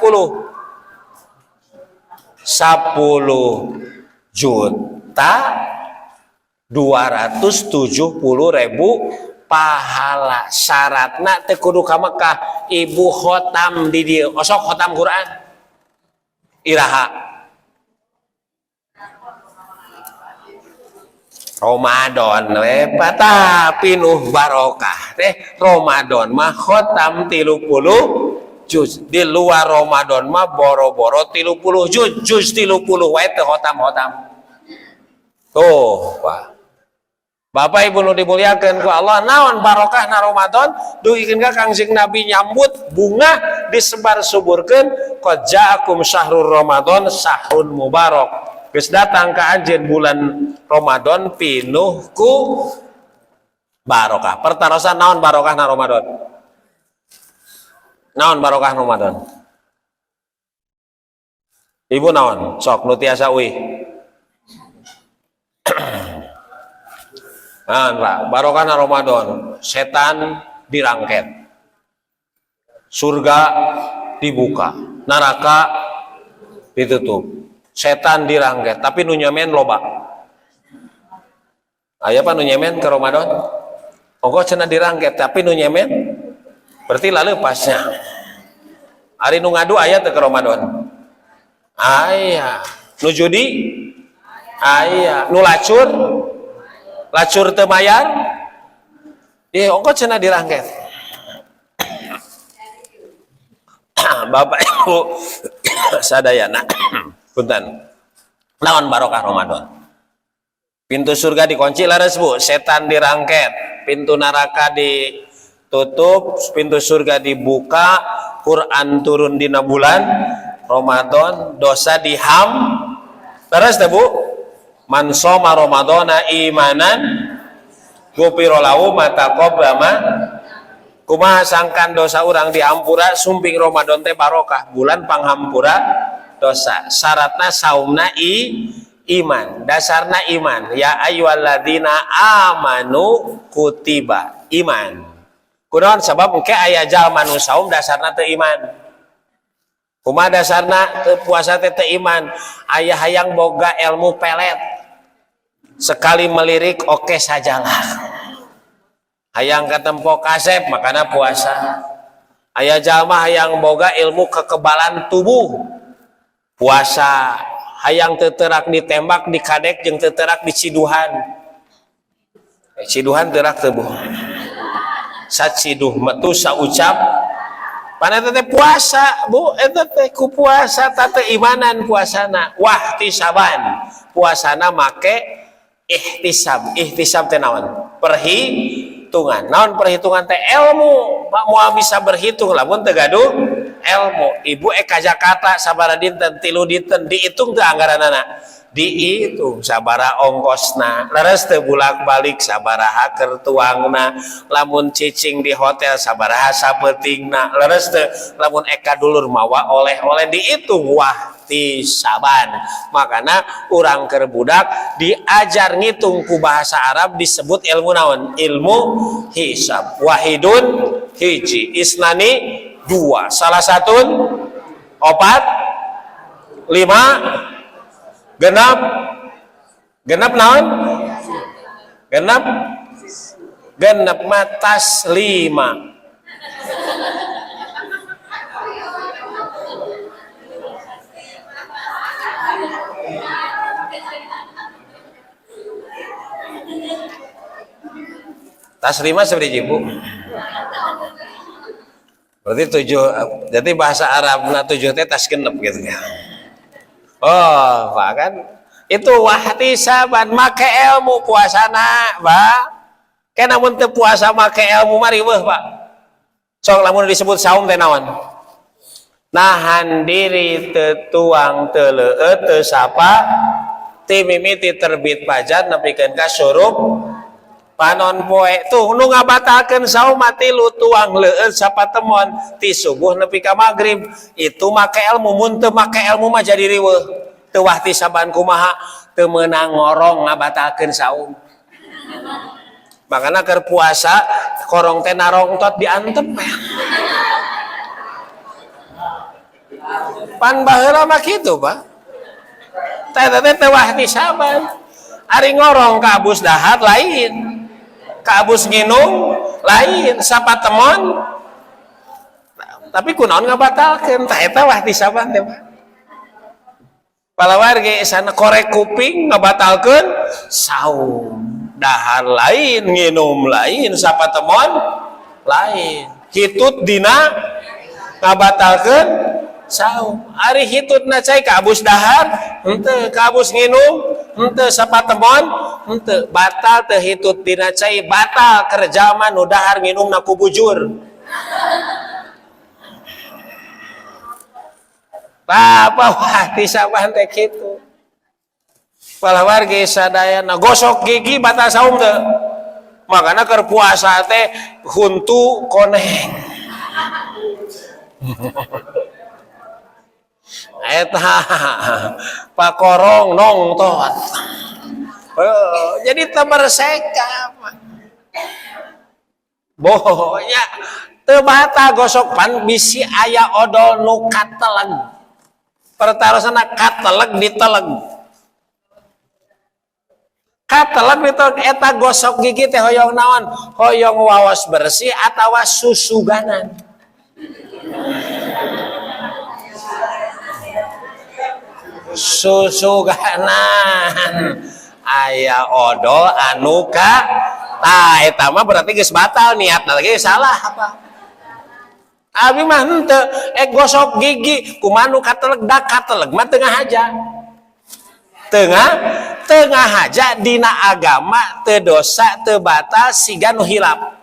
10.270.000 pahala. Syaratna teu kudu ka Mekah, ibu khotam di dieu. Osok khotam Quran. Iraha. Ramadan we tapi pinuh barokah teh. Ramadan mah khotam 30 juz. Di luar Ramadan mah boro-boro 30 juz, juz 30 wae teu khotam-khotam. Tuh, Pak. Bapak Ibu nu dimuliakeun ku Allah, naon barokahna Ramadan? Dugikeun ka Kangjeng Nabi nyambut bunga disebar suburkeun, qad ja'akum syahrur Ramadan sahrun mubarak. Geus datang ka anjeun bulan Ramadan pinuh ku barokah. Pertarosan naon barokahna Ramadan? Naon barokah Ramadan? Ibu naon? Sok nu tiasa uih. Nah, Pak, barokah Ramadan, setan dirangket, surga dibuka, neraka ditutup, setan dirangket, tapi nu nyemen loba. Aya apa nu nyemen ke Ramadan? Ongkoh cenah dirangket, tapi nu nyemen berarti laleupas-nya. Ari nu ngadu aya teu ke Ramadan? Aya. Nu judi? Aya. Nu lacur? Lacur teu mayar? Ongkoh cenah dirangket. Bapak Ibu sadayana, punten. Naon barokah Ramadan? Pintu surga dikunci laras Bu, setan dirangket, pintu neraka ditutup, pintu surga dibuka, Quran turun dina bulan Ramadan, dosa diham. Terus teh Bu, man shoma Ramadana imanan ghufira lahu ma taqaddama. Kumaha sangkan dosa urang diampura sumping Ramadan teh barokah, bulan panghampura dosa. Syaratna saumna iman, dasarna iman. Ya ayyuhalladzina amanu kutiba iman. Kunaon sabab engke aya jalma nu saum dasarna teu iman. Kumaha dasarna teu puasa teh teu iman? Aya hayang boga ilmu pelet. Sekali melirik oke sajalah. Hayang katempo kasep makana puasa. Aya jalma hayang boga ilmu kekebalan tubuh, puasa. Hayang teu teurak ditembak dikadek jeung teu teurak diciduhan. Ciduhan teurak teu Bu? Saciduh metu saucap pana teh puasa Bu, eta teh ku puasa teh imanan puasana. Wahtisaban puasana make ihtisab. Ihtisab teh naon? Perhitungan. Naon perhitungan teh? Ilmu. Pak moal bisa berhitung lamun teu gaduh ilmu. Ibu ka Jakarta sabaraha dinten, 3 dinten, dihitung teu anggaranana? Dihitung sabaraha ongkosna, leres teu bulak-balik sabaraha keur tuangna, lamun cicing di hotel sabaraha sapeutingna, leres teu lamun eka dulur mawa oleh-oleh, dihitung wahtisaban. Makana urang keur budak diajar ngitung ku bahasa Arab disebut ilmu naon? Ilmu hisab. Wahidun hiji, isnani dua, salah satun opat, lima, genap, genap naon? Genap, genap matas lima. Tas lima seperti ibu. Berarti 7, jadi bahasa Arab nah 7 teh tas genep gitu ya. Oh, Pak kan itu wahtisaban make ilmu puasana, Pak. Kan namun teu puasa make ilmu mah riweuh, Pak. Sok lamun disebut saum teh naon? Nahan diri teu tuang teu leueut teu sapa ti mimiti terbit fajar nepikeun ka surup panon poe. Tuh nu ngabatalkeun saum mati lu tuang leueut sapatemon ti subuh nepi ka magrib. Itu make ilmu, mun teu make ilmu mah jadi riweuh. Teu wahtisaban kumaha teu meunang ngorong ngabatalkeun saum. Makana keur puasa korong teh narongtot diantep. Pan baheula mah kitu, Pak. Teh teh teu wahtisaban. Ari ngorong ka abus dahar lain, ka abus nginum lain, sapatemon tapi kunaon ngabatalkeun tah eta wahtisaban teh, Pak. Palawargi sana korek kuping ngabatalkeun saum. Dahar lain, nginum lain, sapatemon lain. Hitut dina ngabatalkeun saum. Ari hitutna cai kabus dahar, henteu kabus nginum, henteu sapatemon, henteu batal teu hitut dina cai, batal kerja mah nu dahar nginumna ku bujur. Apa wah tisaban teh kitu. Palawargi sadayana gosok gigi batal saum teu. Makana keur puasa teh huntu koneng. Eta pakorong nongtot. Jadi teu berseka. Bohnya teu batal gosok pan bisi aya odol nu kateleg. Pertarosana kateleg diteleg. Kateleg diteleg eta gosok gigi teh hoyong naon? Hoyong waos bersih atawa susuganan. Susuganan aya odol anu ka tah eta mah berarti geus batal niatna lagi salah apa? Abi mah henteu gosok gigi kumaha nu kateleg da kateleg mah teu ngahaja. Teu ngahaja dina agama teu dosa teu batal siga nu hilap.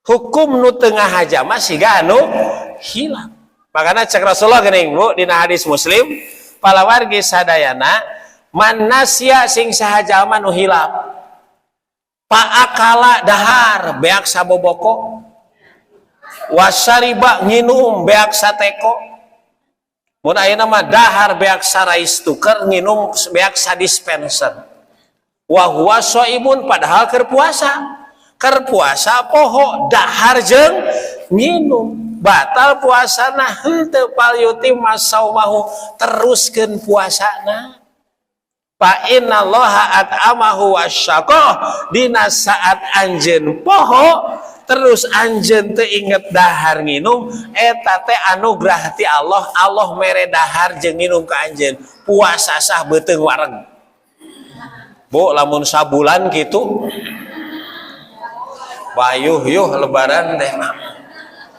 Hukum nu teu ngahaja mah siga anu hilap. Makana cek Rasulullah geuning Bu dina hadis Muslim palawargi sadayana man nasiya sing saha jalma nu hilap. Paakala dahar beak saboboko. Wasariba nginum beak sateko. Mun ayeuna mah dahar beak sarais tuker nginum beak sadispenser. Wa huwa shaimun padahal keur puasa. Keur puasa poho dahar jeung nginum. Batal puasana henteu palyuti masaumahu teruskeun puasana. Fa innallaha at'amahu wasyaqah dina saat anjeun poho terus anjeun teu inget dahar nginum eta teh anugerah ti Allah. Allah mere dahar jeung nginum ka anjeun puasa sah beuteung wareg. Bu lamun sabulan kitu bayuh yuh lebaran teh.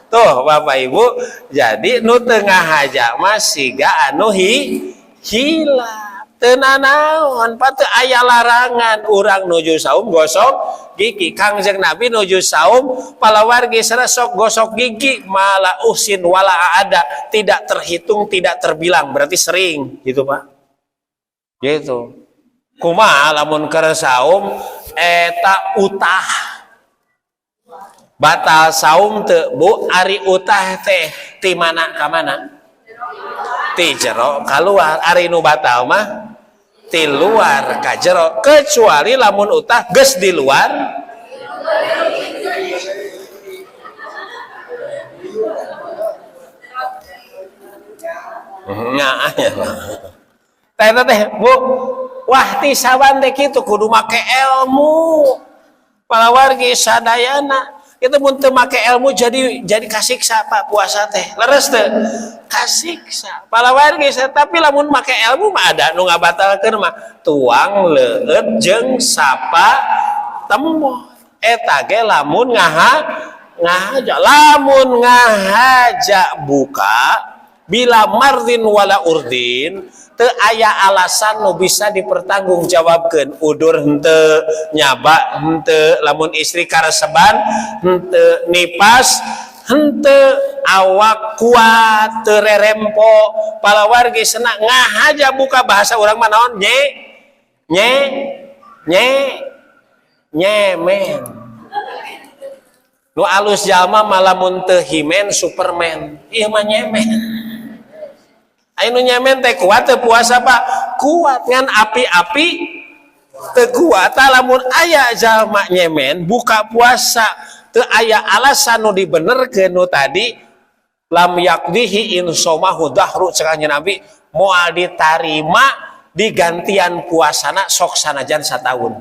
Tuh Bapak Ibu, jadi nu teu ngahaja mah siga anu hilap. Teu nanaon patuh aya larangan urang nuju saum gosok gigi. Kangjeng Nabi nuju saum palawargi sok gosok gigi mala usin wala ada, tidak terhitung tidak terbilang, berarti sering gitu Pak. Gitu. Kumaha lamun keur saum eta utah. Batal saum teu Bu, ari utah teh ti mana ka mana? Ti jero kaluar. Ari nu batal mah ti luar ka jero, kecuali lamun utah geus di luar. Nah, teh teh Bu, wah ti saban teh kitu kudu make ilmu. Palawargi sadayana itu mun teu make ilmu jadi kasiksa Pak puasa teh. Leres teu? Kasiksa. Palawargi tapi lamun make ilmu mah ada nu ngabatalkeun mah tuang leueut jeung sapa temo. Eta ge lamun ngahaja, lamun ngahaja buka bila mardin wala urdin teu aya alasan nu bisa dipertanggungjawabkeun. Udur henteu, nyaba henteu, lamun istri kareseban henteu, nipas henteu, awak kuat teu rerempo. Palawargi sena ngahaja buka bahasa urang mah naon? Nye nye nye nyemen. Nu alus jalma mah lamun teu himen Superman, ieu mah nyemen. Aya nu nyemen teh kuat teu puasa Pak? Kuat, ngan api-api teu kuat. Lamun aya jalma nyemen buka puasa teu aya alasan nu dibenerkeun nu tadi lam yakdihi in somahu dahru cek kanjeng Nabi moal ditarima digantian puasana sok sanajan sataun.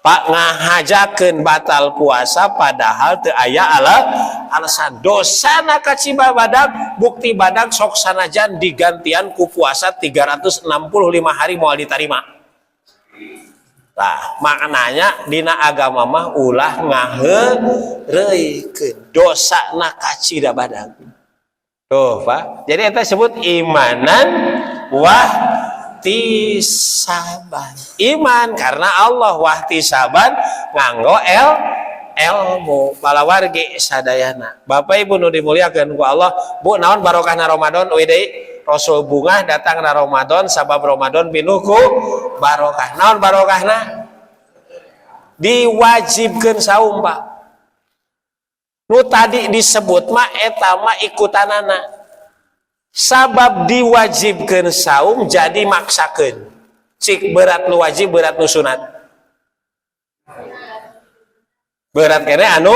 Pak ngahajakeun batal puasa padahal teu aya Alasan dosana kacida badag, bukti badag sok sanajan digantian ku puasa 365 hari moal ditarima. Nah, maknanya dina agama mah ulah ngaheureuykeun dosana kacida badag. Tuh, Pak. Jadi eta sebut imanan wahtisaban. Iman karena Allah, wahtisaban nganggo ilmu. Palawargi sadayana. Bapak Ibu nu dimuliakeun ku Allah, Bu, naon barokahna Ramadan? Uih deui, Rasul bungah datang na Ramadan sabab Ramadan pinuh ku barokah. Naon barokahna? Diwajibkeun saum, Pak. Nu tadi disebut mah eta mah ikutanana. Sabab diwajibkeun saum jadi maksakeun. Cik berat nu wajib, berat nu sunat. Berat kene anu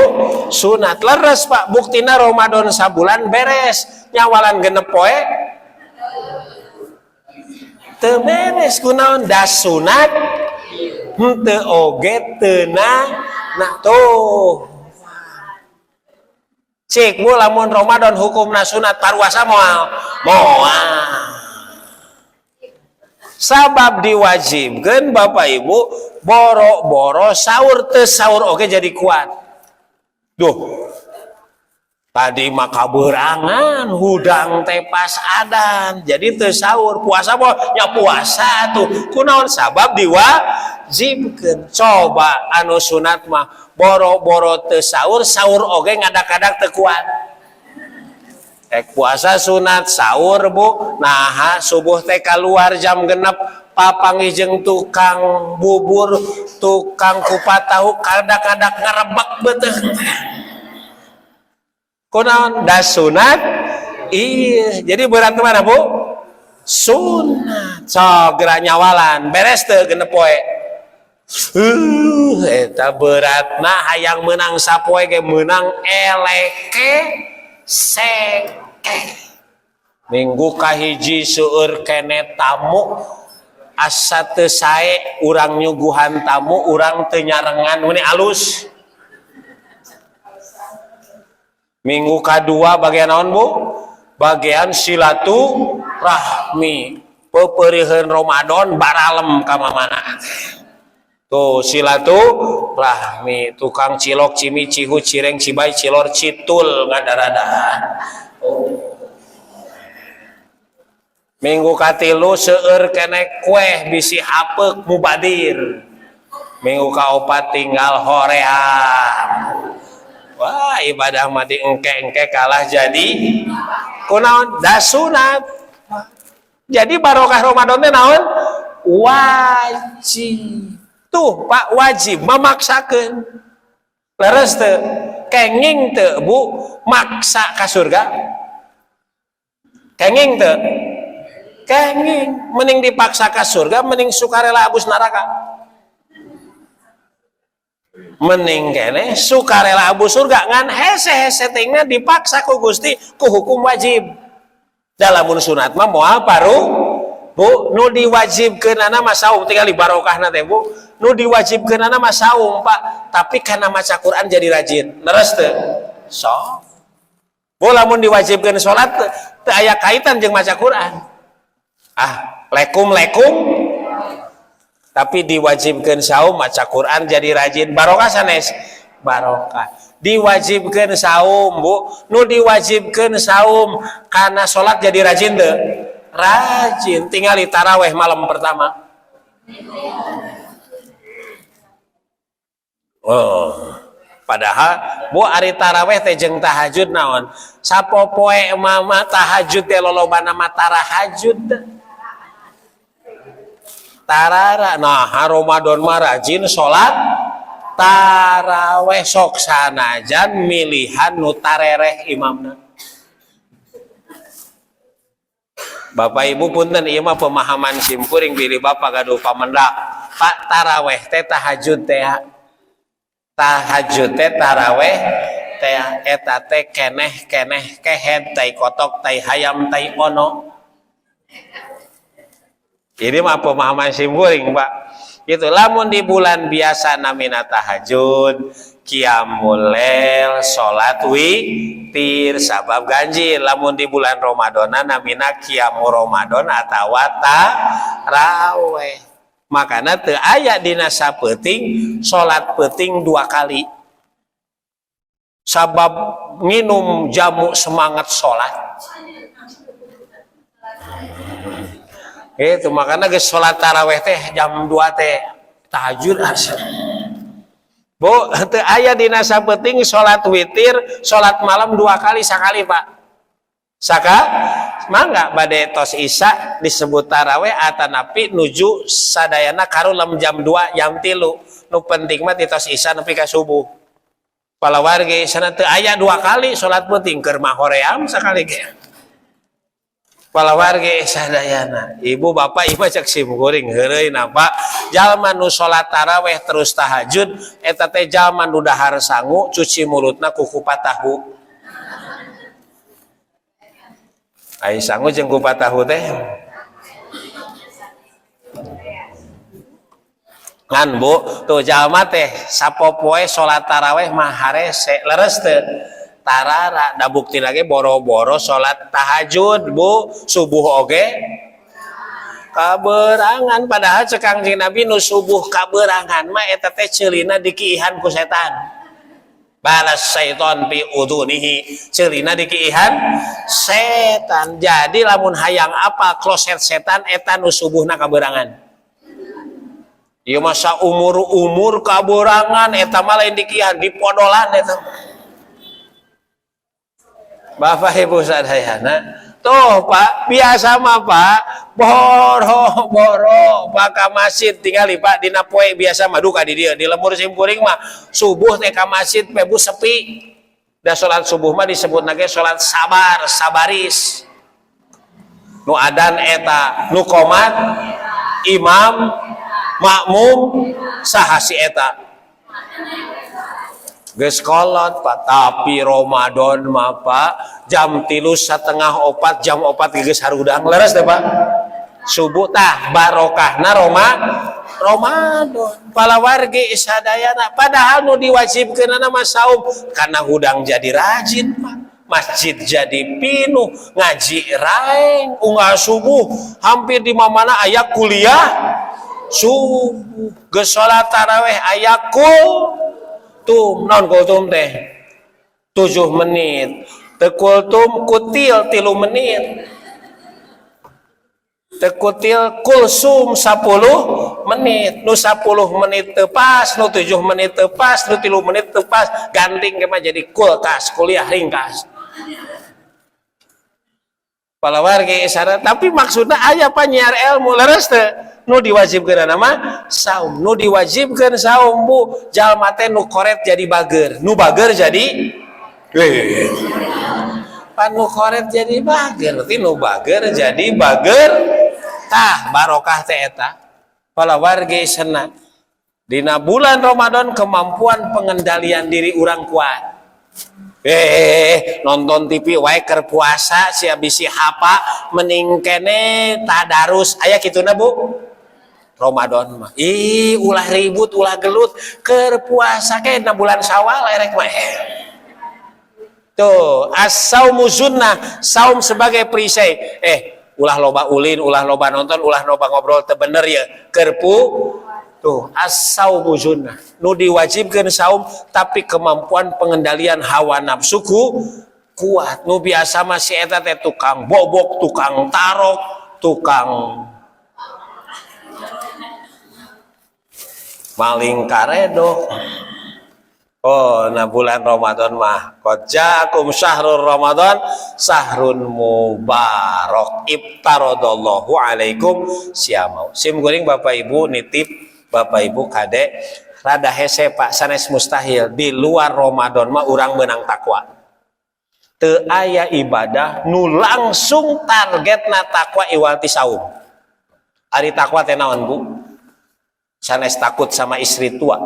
sunat. Leres, Pak, buktina Ramadan sabulan beres, nyawalan 6 poe teu beres. Kunaon? Da sunat henteu oge teuna. Nah tuh, cik Bu, lamun Ramadan hukumna sunat, paruasa moal? Moal. Sabab diwajibkeun, Bapak Ibu, boro-boro sahur, teu sahur oge jadi kuat. Duh, tadi mah kaberangan, hudang teh pas adan, jadi teu sahur. Puasa moal? Nya puasa tuh. Kunaon? Sabab diwajibkeun. Coba anu sunat mah boro-boro teu sahur, sahur oge ngadak-ngadak teu kuat. Ek puasa sunat sahur, Bu, nah subuh teh keluar jam 6, papanggih jeung tukang bubur, tukang kupat tahu, kadak-kadak ngarebek beuteung. Kunaon? Da sunat. Iya, jadi berat mana, Bu? Sunat. Sok geura nyawalan, beres teu 6 poe? Eta beratna hayang menang sapoe ge menang eleke seke. Minggu kahiji seueur kene tamu, asa teu sae urang nyuguhan tamu, urang teu nyarengan meni alus. Minggu kadua bagian naon, Bu? Bagian silaturahmi. Peperiheun Ramadan baralem ka mamana. Tuh silaturahmi, tukang cilok, cimi, cihu, cireng, cibai, cilor, citul ngadaradahan. Oh. Minggu katilu seueur kene kueh bisi hapeuk mubadir. Minggu kaopat tinggal hoream. Wah, ibadah mah diengke-engke kalah jadi kunaon? Da sunat. Jadi barokah Ramadan teh naon? Wajib. Tuh, Pak, wajib memaksakeun. Leres teu? Kenging teu, Bu, maksa ka surga? Kenging teu? Kenging. Mending dipaksa ka surga, mending sukarela abus neraka. Mending kene sukarela abus surga, ngan hese-hese tingna dipaksa ku Gusti ku hukum wajib. Dalamun sunat mah moal paru, Bu. Nu diwajibkeunana mah saum, tinggal barokahna teh, Bu. Nu diwajibkeunana mah saum, Pak, tapi karena maca Quran jadi rajin. Leres teu? Sok. Bu, lamun diwajibkeun salat teu aya kaitan jeung maca Quran. Ah, lekum-lekum. Tapi diwajibkeun saum, maca Quran jadi rajin, barokah sanes? Barokah. Diwajibkeun saum, Bu, nu diwajibkeun saum karena salat jadi rajin teu? Rajin. Tinggali taraweh malam pertama. Oh, padahal Bu, ari taraweh teh jeung tahajud naon? Sapopoe mama tahajud teh lolobana mah tarahajud. Tarara. Nah, Ramadan mah rajin salat taraweh, sok sanajan milihan nu tarereh imamna. Bapak Ibu punten, ieu mah pemahaman simkuring, bilih Bapak gaduh pamendak. Pak, taraweh teh tahajud teh. Tahajud teh taraweh teh eta teh keneh-keneh kehed tai kotok tai hayam tai ono. Ini mah pemahaman simkuring, Pak. Gitu lamun di bulan biasa namina tahajud, qiyamul lail, salat witir sabab ganjil. Lamun di bulan Ramadan namina qiyamul Ramadan atawa taraweh. Makana teu aya dina sapeuting salat peuting 2 kali. Sabab nginum jamu semangat salat. Itu makanya geus salat taraweh teh jam 2 teh tahajud asa. Bu, teu aya dina sapeuting salat witir, salat malam 2 kali sakali, Pak. Saka mangga bade tos isya disebut taraweh atanapi nuju sadayana karulam jam 2 jam 3. Nu penting mah ti tos isya nepi ka subuh. Palawargi sana teu aya 2 kali salat penting keur mah hoream sakali ge. Palawargi sadayana ibu bapak ieu cek sim kuring heureuy napa jalma nu salat taraweh terus tahajud eta teh jalma nu dahar sangu cuci mulutna ku kupat tahu. Ai sangu jeung kupat tahu teh ngan bu tuh jalma teh sapopoe salat taraweh mah harese leres teu tarara da bukti lagi boro-boro salat tahajud bu subuh oge kaberangan padahal cek Kangjeng Nabi nu subuh kaberangan mah eta teh ceulina dikiihan ku setan balas syaiton fi udunihi ceulina dikiihan setan. Jadi lamun hayang apa kloset setan eta nu subuhna kaberangan. Ieu masa umur-umur kaberangan eta mah lain dikiihan dipodolan eta. Bapak Ibu sadayana tuh Pak biasa mah Pak boro-boro Pak ka masjid tingali Pak dina poe biasa mah duka di dieu di lembur simkuring mah subuh teh ka masjid pebu sepi da salat subuh mah disebutna ge salat sabar sabaris nu adan eta nu qomat imam makmum saha si eta geus kolot Pak. Tapi Ramadan mah Pak jam 3:30 jam 4 geus harudang leres teh Pak subuh tah barokahna Ramadan palawargi sadayana padahal nu diwajibkeunana mah saum karena hudang jadi rajin Pak masjid jadi pinuh ngaji raeng unggal subuh hampir di mana-mana aya kuliah subuh geus salat taraweh aya kultum non kultum teh 7 menit teu kultum kutil 3 menit teu kutil kulsum 10 menit nu 10 menit teu pas nu 7 menit teu pas nu 3 menit teu pas ganting ke mah jadi kulkas kuliah ringkas palawargi isyarat tapi maksudna aya panyiar ilmu leres teu nu diwajibkeun mah saum nu diwajibkeun saum bu jalma teh nu koret jadi bager nu bager jadi pan nu koret jadi bager berarti nu bager jadi bager tah barokah teh eta palawargi sena dina bulan Ramadan kemampuan pengendalian diri urang kuat. Nonton TV wae keur puasa sia bisi hapa mending kene tadarus aya kituna Bu Ramadan mah ih ulah ribut ulah gelut keur puasa ke dina bulan Syawal erek mah tuh as-saumu sunnah saum sebagai perisai ulah loba ulin ulah loba nonton ulah loba ngobrol teu bener ya keur tuh as-saumu sunnah nu diwajibkeun saum tapi kemampuan pengendalian hawa nafsuku kuat nu biasa mah si eta teh tukang bobok tukang tarok tukang maling karedok. Oh, nah bulan Ramadan mah qad ja'akum syahrul Ramadan sahrun mubarak iftaradallahu alaikum siyamau. Sim kuring Bapak Ibu nitip Bapak Ibu kade rada hese Pak sanes mustahil di luar Ramadan mah urang menang takwa. Teu aya ibadah nu langsung targetna takwa iwal ti saum. Ari takwa teh naon Bu? Sanes takut sama istri tua.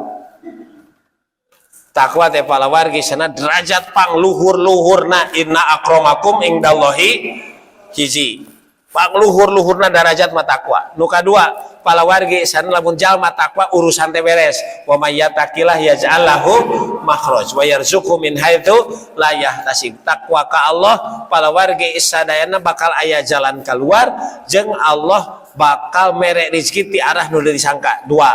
Takwa teh palawargi sana derajat pangluhur-luhurna inna akramakum indallahi hiji. Pangluhur-luhurna darajat mah takwa. Nu kadua, palawargi sana, lamun jalma takwa urusan teh beres. Wa may yattaqillah yaj'al lahu makhraj wa yarzuqhu min haitsu la yahtasib. Takwa ka Allah, palawargi sadayana bakal aya jalan keluar jeung Allah bakal mere rezeki ti arah nu disangka. Dua,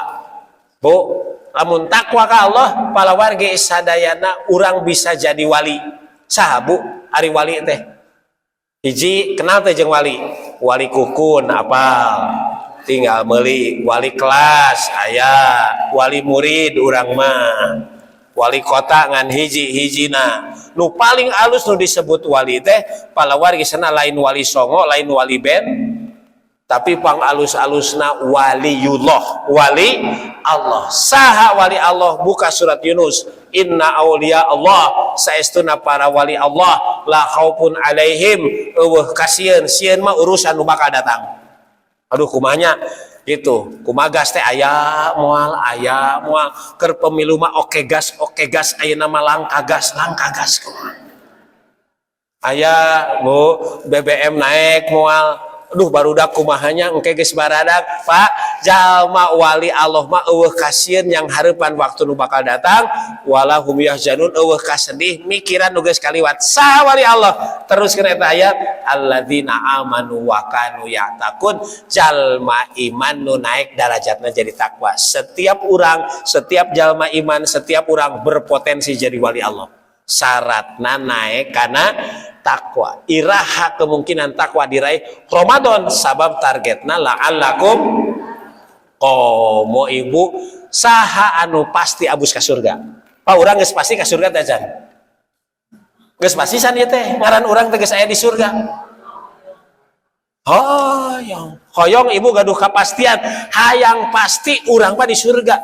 Bu, lamun takwa ka Allah, palawargi sadayana urang bisa jadi wali. Saha, Bu, ari wali teh? Hiji, kenal teh jeung wali? Wali kukun apal, tinggal meuli. Wali kelas aya, wali murid urang mah, wali kota ngan hiji hijina. Nu paling alus nu disebut wali teh, palawargi sana, lain Wali Songo, lain wali ben, tapi pang alus-alusna waliullah, wali Allah. Saha wali Allah? Buka surat Yunus. Inna auliya Allah, saestuna para wali Allah, la khaufun alaihim, euweuh kasieun. Sieun mah urusan nu bakal datang. Aduh, kumaha nya gitu, kumaha gas teh aya moal, aya moal. Keur pemilu mah oke gas, oke gas, ayeuna mah langka gas, langka gas. Kumaha aya, Bu, BBM naik moal? Aduh, barudak, kumaha nya engke geus baradak. Pak, jalma wali Allah mah euweuh kasieun yang hareupan waktu nu bakal datang, wala hum yahzanun, euweuh kasedih mikiran nu geus kaliwat. Saha wali Allah? Terus kana eta ayat, alladzina amanu wa kanu yattaqun, jalma iman nu naik darajatna jadi takwa. Setiap urang, setiap jalma iman, setiap urang berpotensi jadi wali Allah, syaratna naik karena takwa. Iraha kemungkinan takwa diraih? Ramadan, sabab targetna la'allakum. Komo ibu, saha anu pasti abus ka surga? Pak, urang geus pasti ka surga teh can? Geus pasti san ieu teh ngaran urang teh geus aya di surga? Oh, yang hoyong ibu gaduh kepastian, hayang pasti urang mah di surga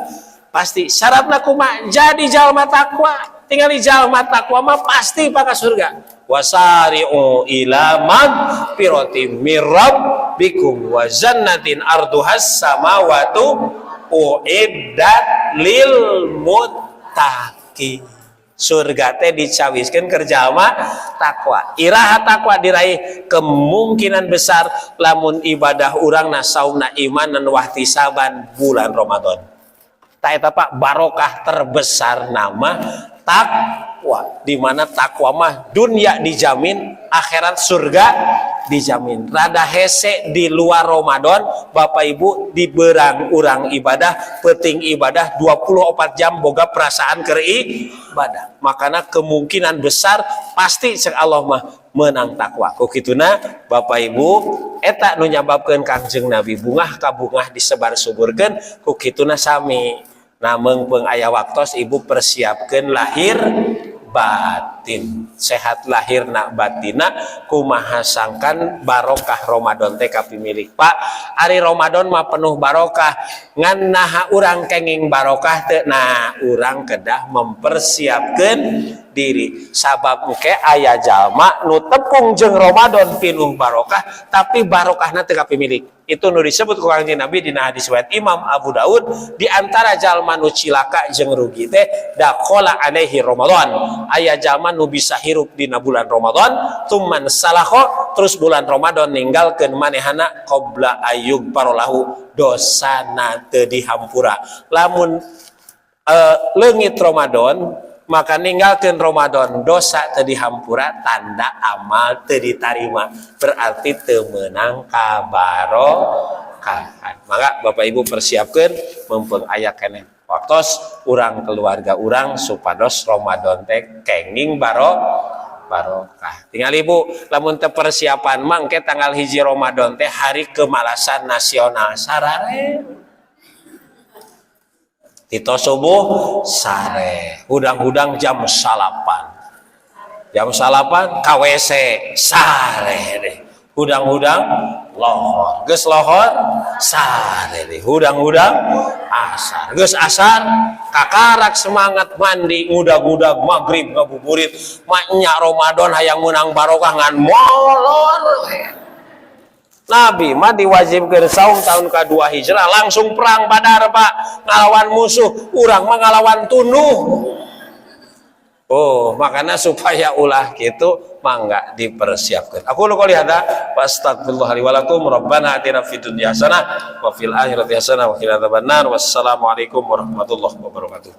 pasti. Syaratna kumaha? Jadi jalma takwa. Tinggal di jalma takwa mah pasti pak ka surga. Wasari'u ila magfiratim mirrabbikum wa jannatin arduhas samawatu uiddat lil muttaqin. Surga teh dicawiskeun keur jalma takwa. Iraha takwa diraih? Kemungkinan besar lamun ibadah urang na saumna imanan wahtisaban bulan Ramadan. Tah eta, Pak, barokah terbesar nama takwa, di mana takwa mah dunia dijamin, akhirat surga dijamin. Rada hese di luar Ramadan, Bapak Ibu, di berang urang ibadah, penting ibadah 24 jam, boga perasaan keur ibadah, makanya kemungkinan besar pasti cek Allah mah menang takwa. Ku kituna, Bapak Ibu, eta nu nyababkeun Kangjeng Nabi bungah kabungah disebar suburkeun. Ku kituna sami, nameng peng aya waktos, ibu persiapkan lahir batin, sehat lahir nak batina. Kumaha sangkan barokah Ramadan teh kapimilik? Pak, ari Ramadan mah penuh barokah, ngan naha urang kenging barokah teh? Nah, urang kedah mempersiapkan diri, sabab engke aya jalma nu tepung jeung Ramadan pinuh barokah, tapi barokahna teu kapimilik. Itu nu disebut ku Kangjeng Nabi dina hadis riwayat Imam Abu Daud, di antara jalma nu cilaka jeung rugi teh dakhala alaihi Ramadan, aya jalma nu bisa hirup dina bulan Ramadan, tsumman salakha, terus bulan Ramadan ninggalkeun manehana, qabla ayyughfara lahu, dosana teu dihampura. Lamun leungit Ramadan, maka ninggalkan Ramadan, dosa teu dihampura, tanda amal teu ditarima, berarti teu meunang kabarokahan. Maka Bapak Ibu persiapkan, mumpung aya keneh waktos, urang keluarga urang supados Ramadan teh kenging barokah. Tinggal ibu, lamun teu persiapan mah engke tanggal 1 Ramadan teh hari kemalasan nasional, sarare. Tito subuh sare, hudang-hudang jam 9. Jam 9 ka WC, sare deh. Hudang-hudang lohor, geus lohor sare deh. Hudang-hudang asar, geus asar kakarak semangat mandi, ngudag-ngudag maghrib ngabuburit. Maknya Ramadan hayang menang barokah ngan molor. Nabi mah diwajibkan saum tahun kedua hijrah, langsung perang Badar, Pak, ngalawan musuh. Urang mah ngalawan tunduh. Oh, makanya supaya ulah gitu mangga dipersiapkan. أقول قولي هذا وأستغفر الله لي ولكم. ربنا آتنا في الدنيا حسنة وفي الآخرة حسنة وقنا عذاب النار. Wassalamualaikum warahmatullahi wabarakatuh.